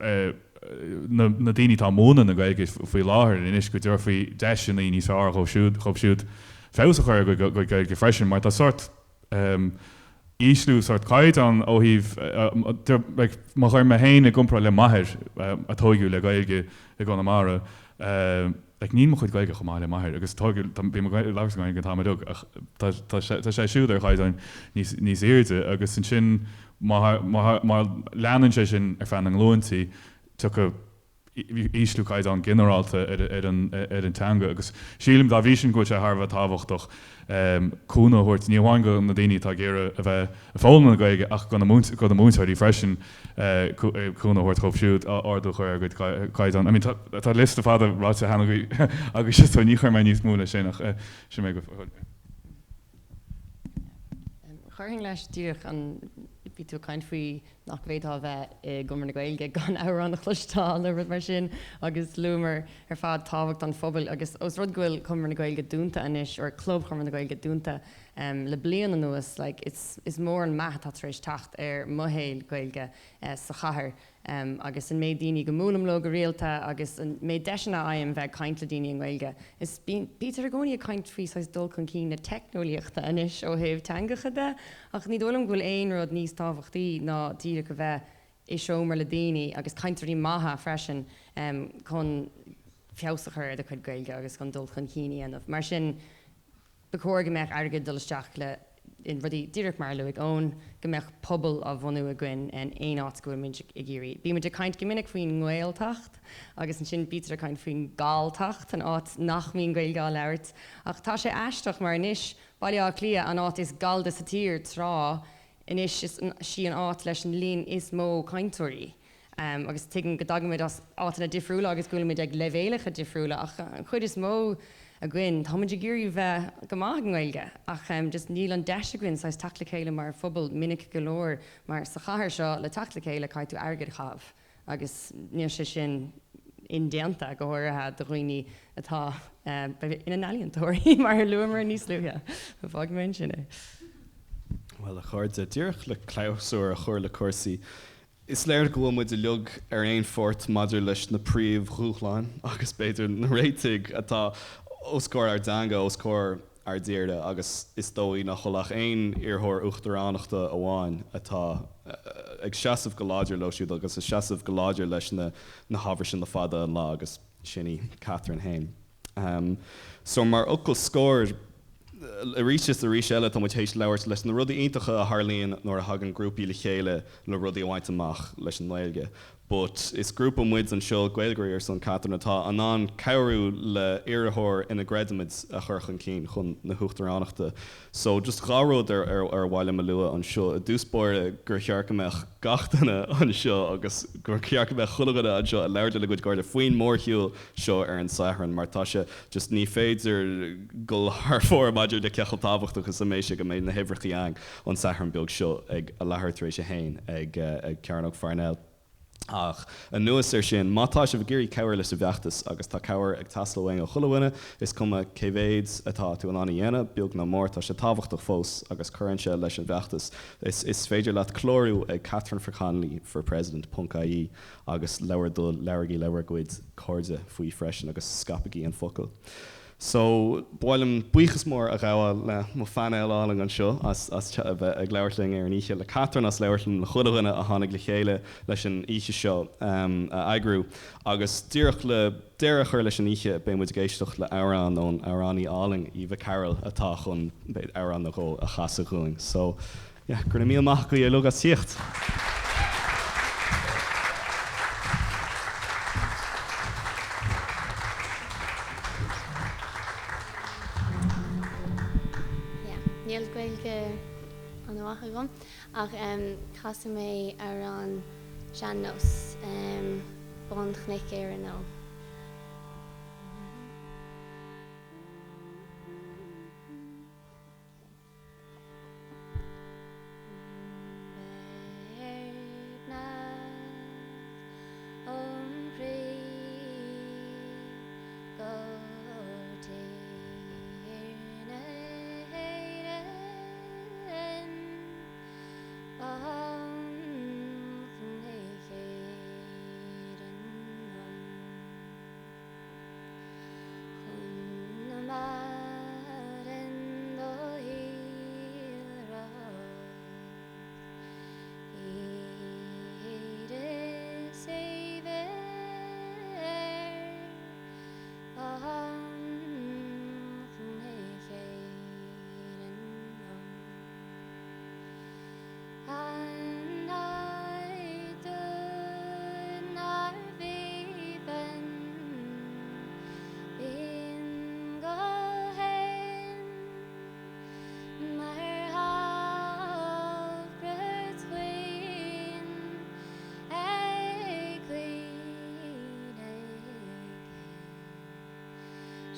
na daoine atá ag múineadh na Gaeilge faoi láthair anois, go dtabharfaí deiseanna níos fearr dhóibh siúd feabhas a chur ar a gcuid Gaeilge freisin mar tá sórt ísliú sórt caighdeán ó thaobh, like, má chuirim mé féin i gcomparáid le m'athair a tóigeadh le Gaeilge i gConamara, like, níl mo chuid Gaeilge chomh maith le m'athair agus tóigeadh, tá, bím ag labhairt i nGaeilge an t-am uilig ach tá, tá sé, tá sé siúd ar chaighdeán níos, níos airde agus ansin má, má, má leanann sé sin ar feadh na nglúintí tiocfaidh ísliú caighdeán ginearálta ar an teanga agus sílim dá bhrí sin go bhfuil sé thar a bheith tábhachtach cúnamh a thabhairt ní amháin do na daoine atá ag iarraidh a bheith ag foghlaim na Gaeilge ach do na múinteoirí freisin cúnamh a thabhairt dhóibh siúd ardú a chur ar a gcuid caighdeán. I mean tá liosta fada ráite cheana agaibhse so ní chuirfidh mé níos mó leis sin ach sin mé go fóill. Chuirfinn leis díreach an bhí tú ag caint faoi nach bhféadfá a bheith i gConradh na Gaeilge gan amhrán a chloisteáil nó rud mar sin agus luamar ar fad tábhacht an phobail agus ós rud go bhfuil Conradh na Gaeilge dúnta anois or Club Chonradh na Gaeilge dúnta le bliain anuas like it's is mór an meath atá tar éis teacht ar mo shaol Gaeilge sa chathair agus an méid daoine go mbuailim leo go rialta agus an méid deiseanna a fhaighim bheith ag caint le daoine i nGaeilge. Is bítear i gcónaí ag caint faoi saghas dul chun cinn na teicneolaíochta anois ó thaobh teangacha de ach ní dóigh liom go bhfuil aon rud níos tábhachtaí ná díreach a bheith i seomra le daoine agus cainteoirí maithe freisin chun feabhas a chur ar do chuid Gaeilge agus chun dul chun cinn a dhéanamh. Mar sin. Ba chóir go mbeadh airgead ag dul isteach le rudaí díreach mar a luaigh Eoin, go mbeadh pobal á bhunú againn in aon áit go bhfuil muid ag iarraidh. Bímid ag caint go minic faoin nGaeltacht agus ansin bítear ag caint faoin nGalltacht, an áit nach mbíonn Gaeilge á labhairt. Ach tá sé aisteach mar anois, Baile Átha Cliath, an áit is Gallda sa tír tráth, anois is í an áit leis an líon is mó cainteoirí. Agus tuigim go dtagaimid as áiteanna difriúla agus go bhfuilimid ag leibhéalacha difriúla ach an chuid is mó againn, táimid ag iarraidh bheith go maith ag an nGaeilge ach just níl an deis againn saghas teacht le chéile mar phobal minic go leor mar sa chathair seo le teacht le chéile caithfidh tú airgead a chaitheamh agus níl sé sin indéanta go háirithe do dhaoine atá ina n-ealaíontóirí mar a luamar níos luaithe. Fágfaidh mé ansin é. Bhuel a chairde, díreach le clabhsúr a chur le cúrsaí, Is léir go bhfuil muid uilig ar aon phort maidir leis na príomhdhúshláin agus b'fhéidir na réitigh atá os comhair ár dteanga, os comhair ár dtíre agus is dóigh nach bhfuil ach aon iarrthóir uachtaránachta amháin atá ag seasamh go láidir leo siúd agus ag seasamh go láidir leis na hábhair sin le fada an lá agus sin í Catherine féin. So mar fhocal scoir, arís is arís eile tá muid théis labhairt leis na rudaí iontacha a tharlaíonn nuair a thagann grúpaí le chéile le rudaí a bhaint amach leis an nGaeilge. But is grúpa muid anseo, Gaeilgeoirí ar son Catherine, atá in ann cabhrú le iarrthóir ina gcreidimid a chur chun cinn chun na huachtaránachta. So just dhá rud ar ar mhaith liom a lua anseo. I dtús báire gur cheart go mbeadh gach duine anseo agus gur cheart go mbeadh chuile dhuine anseo ag labhairt lena gcuid cairde faoin mórshiúl seo ar an Satharn mar tá sé just ní féidir dul thar fóir maidir le cé chomh tábhachtach is a mbeidh sé go mbeidh na huimhreachaí ann an Satharn beag seo ag a leathuair tar éis a haon ag Cearnóg Pharnell. Ach anuas air sin, má tá sibh ag iarraidh cabhair leis an bhfeachtas, agus tá cabhair ag teastáil uainn ó chuile dhuine, is cuma cé mhéid atá tú in ann a dhéanamh, beag nó mór, tá sé tábhachtach fós agus cuireann sé leis an bhfeachtas. Is féidir leat clárú ag catherineforconnollyforpresident ponc ie agus labhair do labhraigí le bhur gcuid cairde faoi freisin agus scaipigí an focal. So, ba mhaith liom buíochas mór a ghabháil le mo phainéal álainn anseo as as a bheith ag labhairt linn ar an oíche, le Catherine as labhairt linn, le chuile dhuine a tháinig le chéile leis an oíche seo a eagrú. Agus díreach le deireadh a chur leis an oíche, beidh muid ag éisteacht le amhrán ón amhránaí álainn Eva Carroll atá chun, beidh amhrán nó dhó a chasadh dhúinn. So, Yeah, go raibh míle maith agaibh uilig as tíocht. Yeah, níl Gaeilge an-mhaith agam ach casfaidh mé amhrán sean-nós, Bun Chnoic Éireann nó.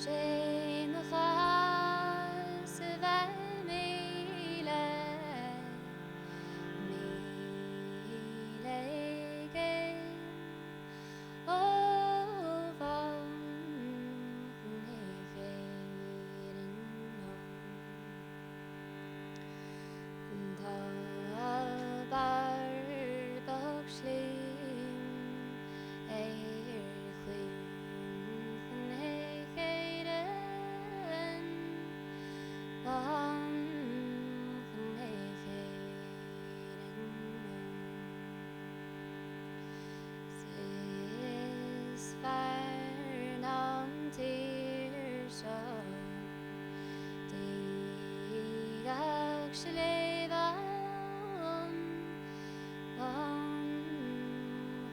Sé mo chás a bheith míle, míle i gcéin ó bhun Chnoic Éireann. Tá barr beag slim ar Chnoic Éireann, bun Chnoic Éireann. 'S is fearr ná an tír seo de gach sléibhe ann, bun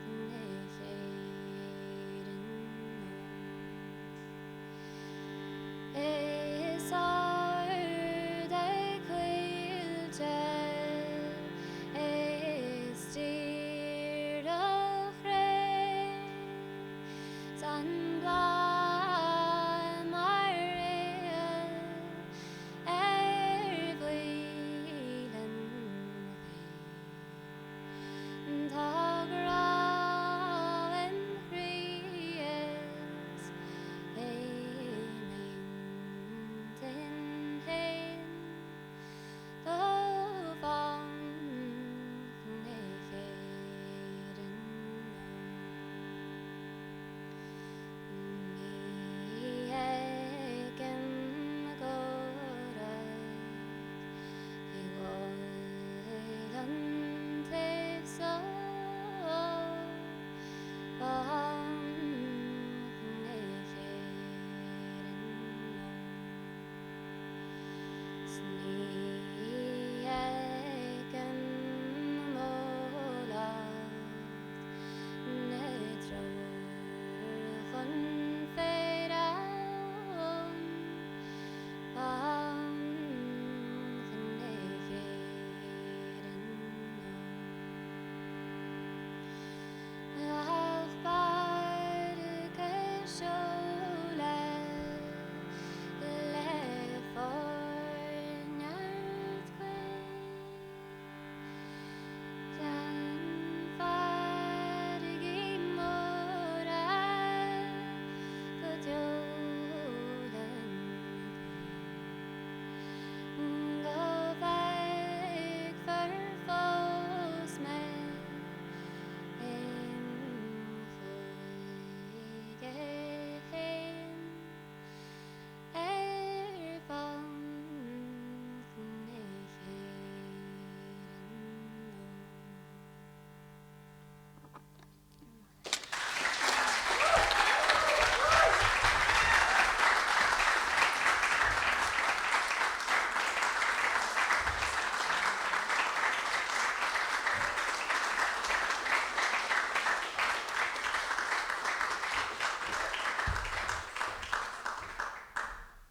Chnoic Éireann. Is ard a coillte is tír a chré 's an bláth mar réal ar bhaill an ghé. Tá grá im chroí is im intinn féin do bhun Chnoic Éireann. Ní fheicim go raibh i bhfeighil an taobh so bun Chnoic Éireann. 'S ní fheicim mo leacht Na treoir chun féir ann, bun Chnoic Éireann. Ach páirce seola le forneart gaoth. Gleann farraigí móra go deo len Go bhfeicfear fós mé im chúige féin. Ar bun Chnoic Éireann.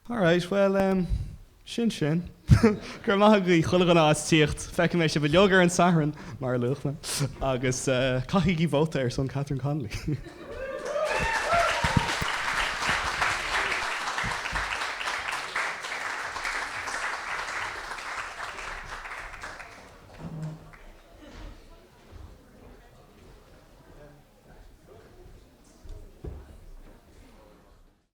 Alright, bhuel em, sin sin. Go raibh maith agaibh chuile dhuine as tíocht. Feicfidh mé sibh uilig ar an Satharn, mar a luaigh mé. Agus eh, caithigí vóta ar son Catherine Connolly.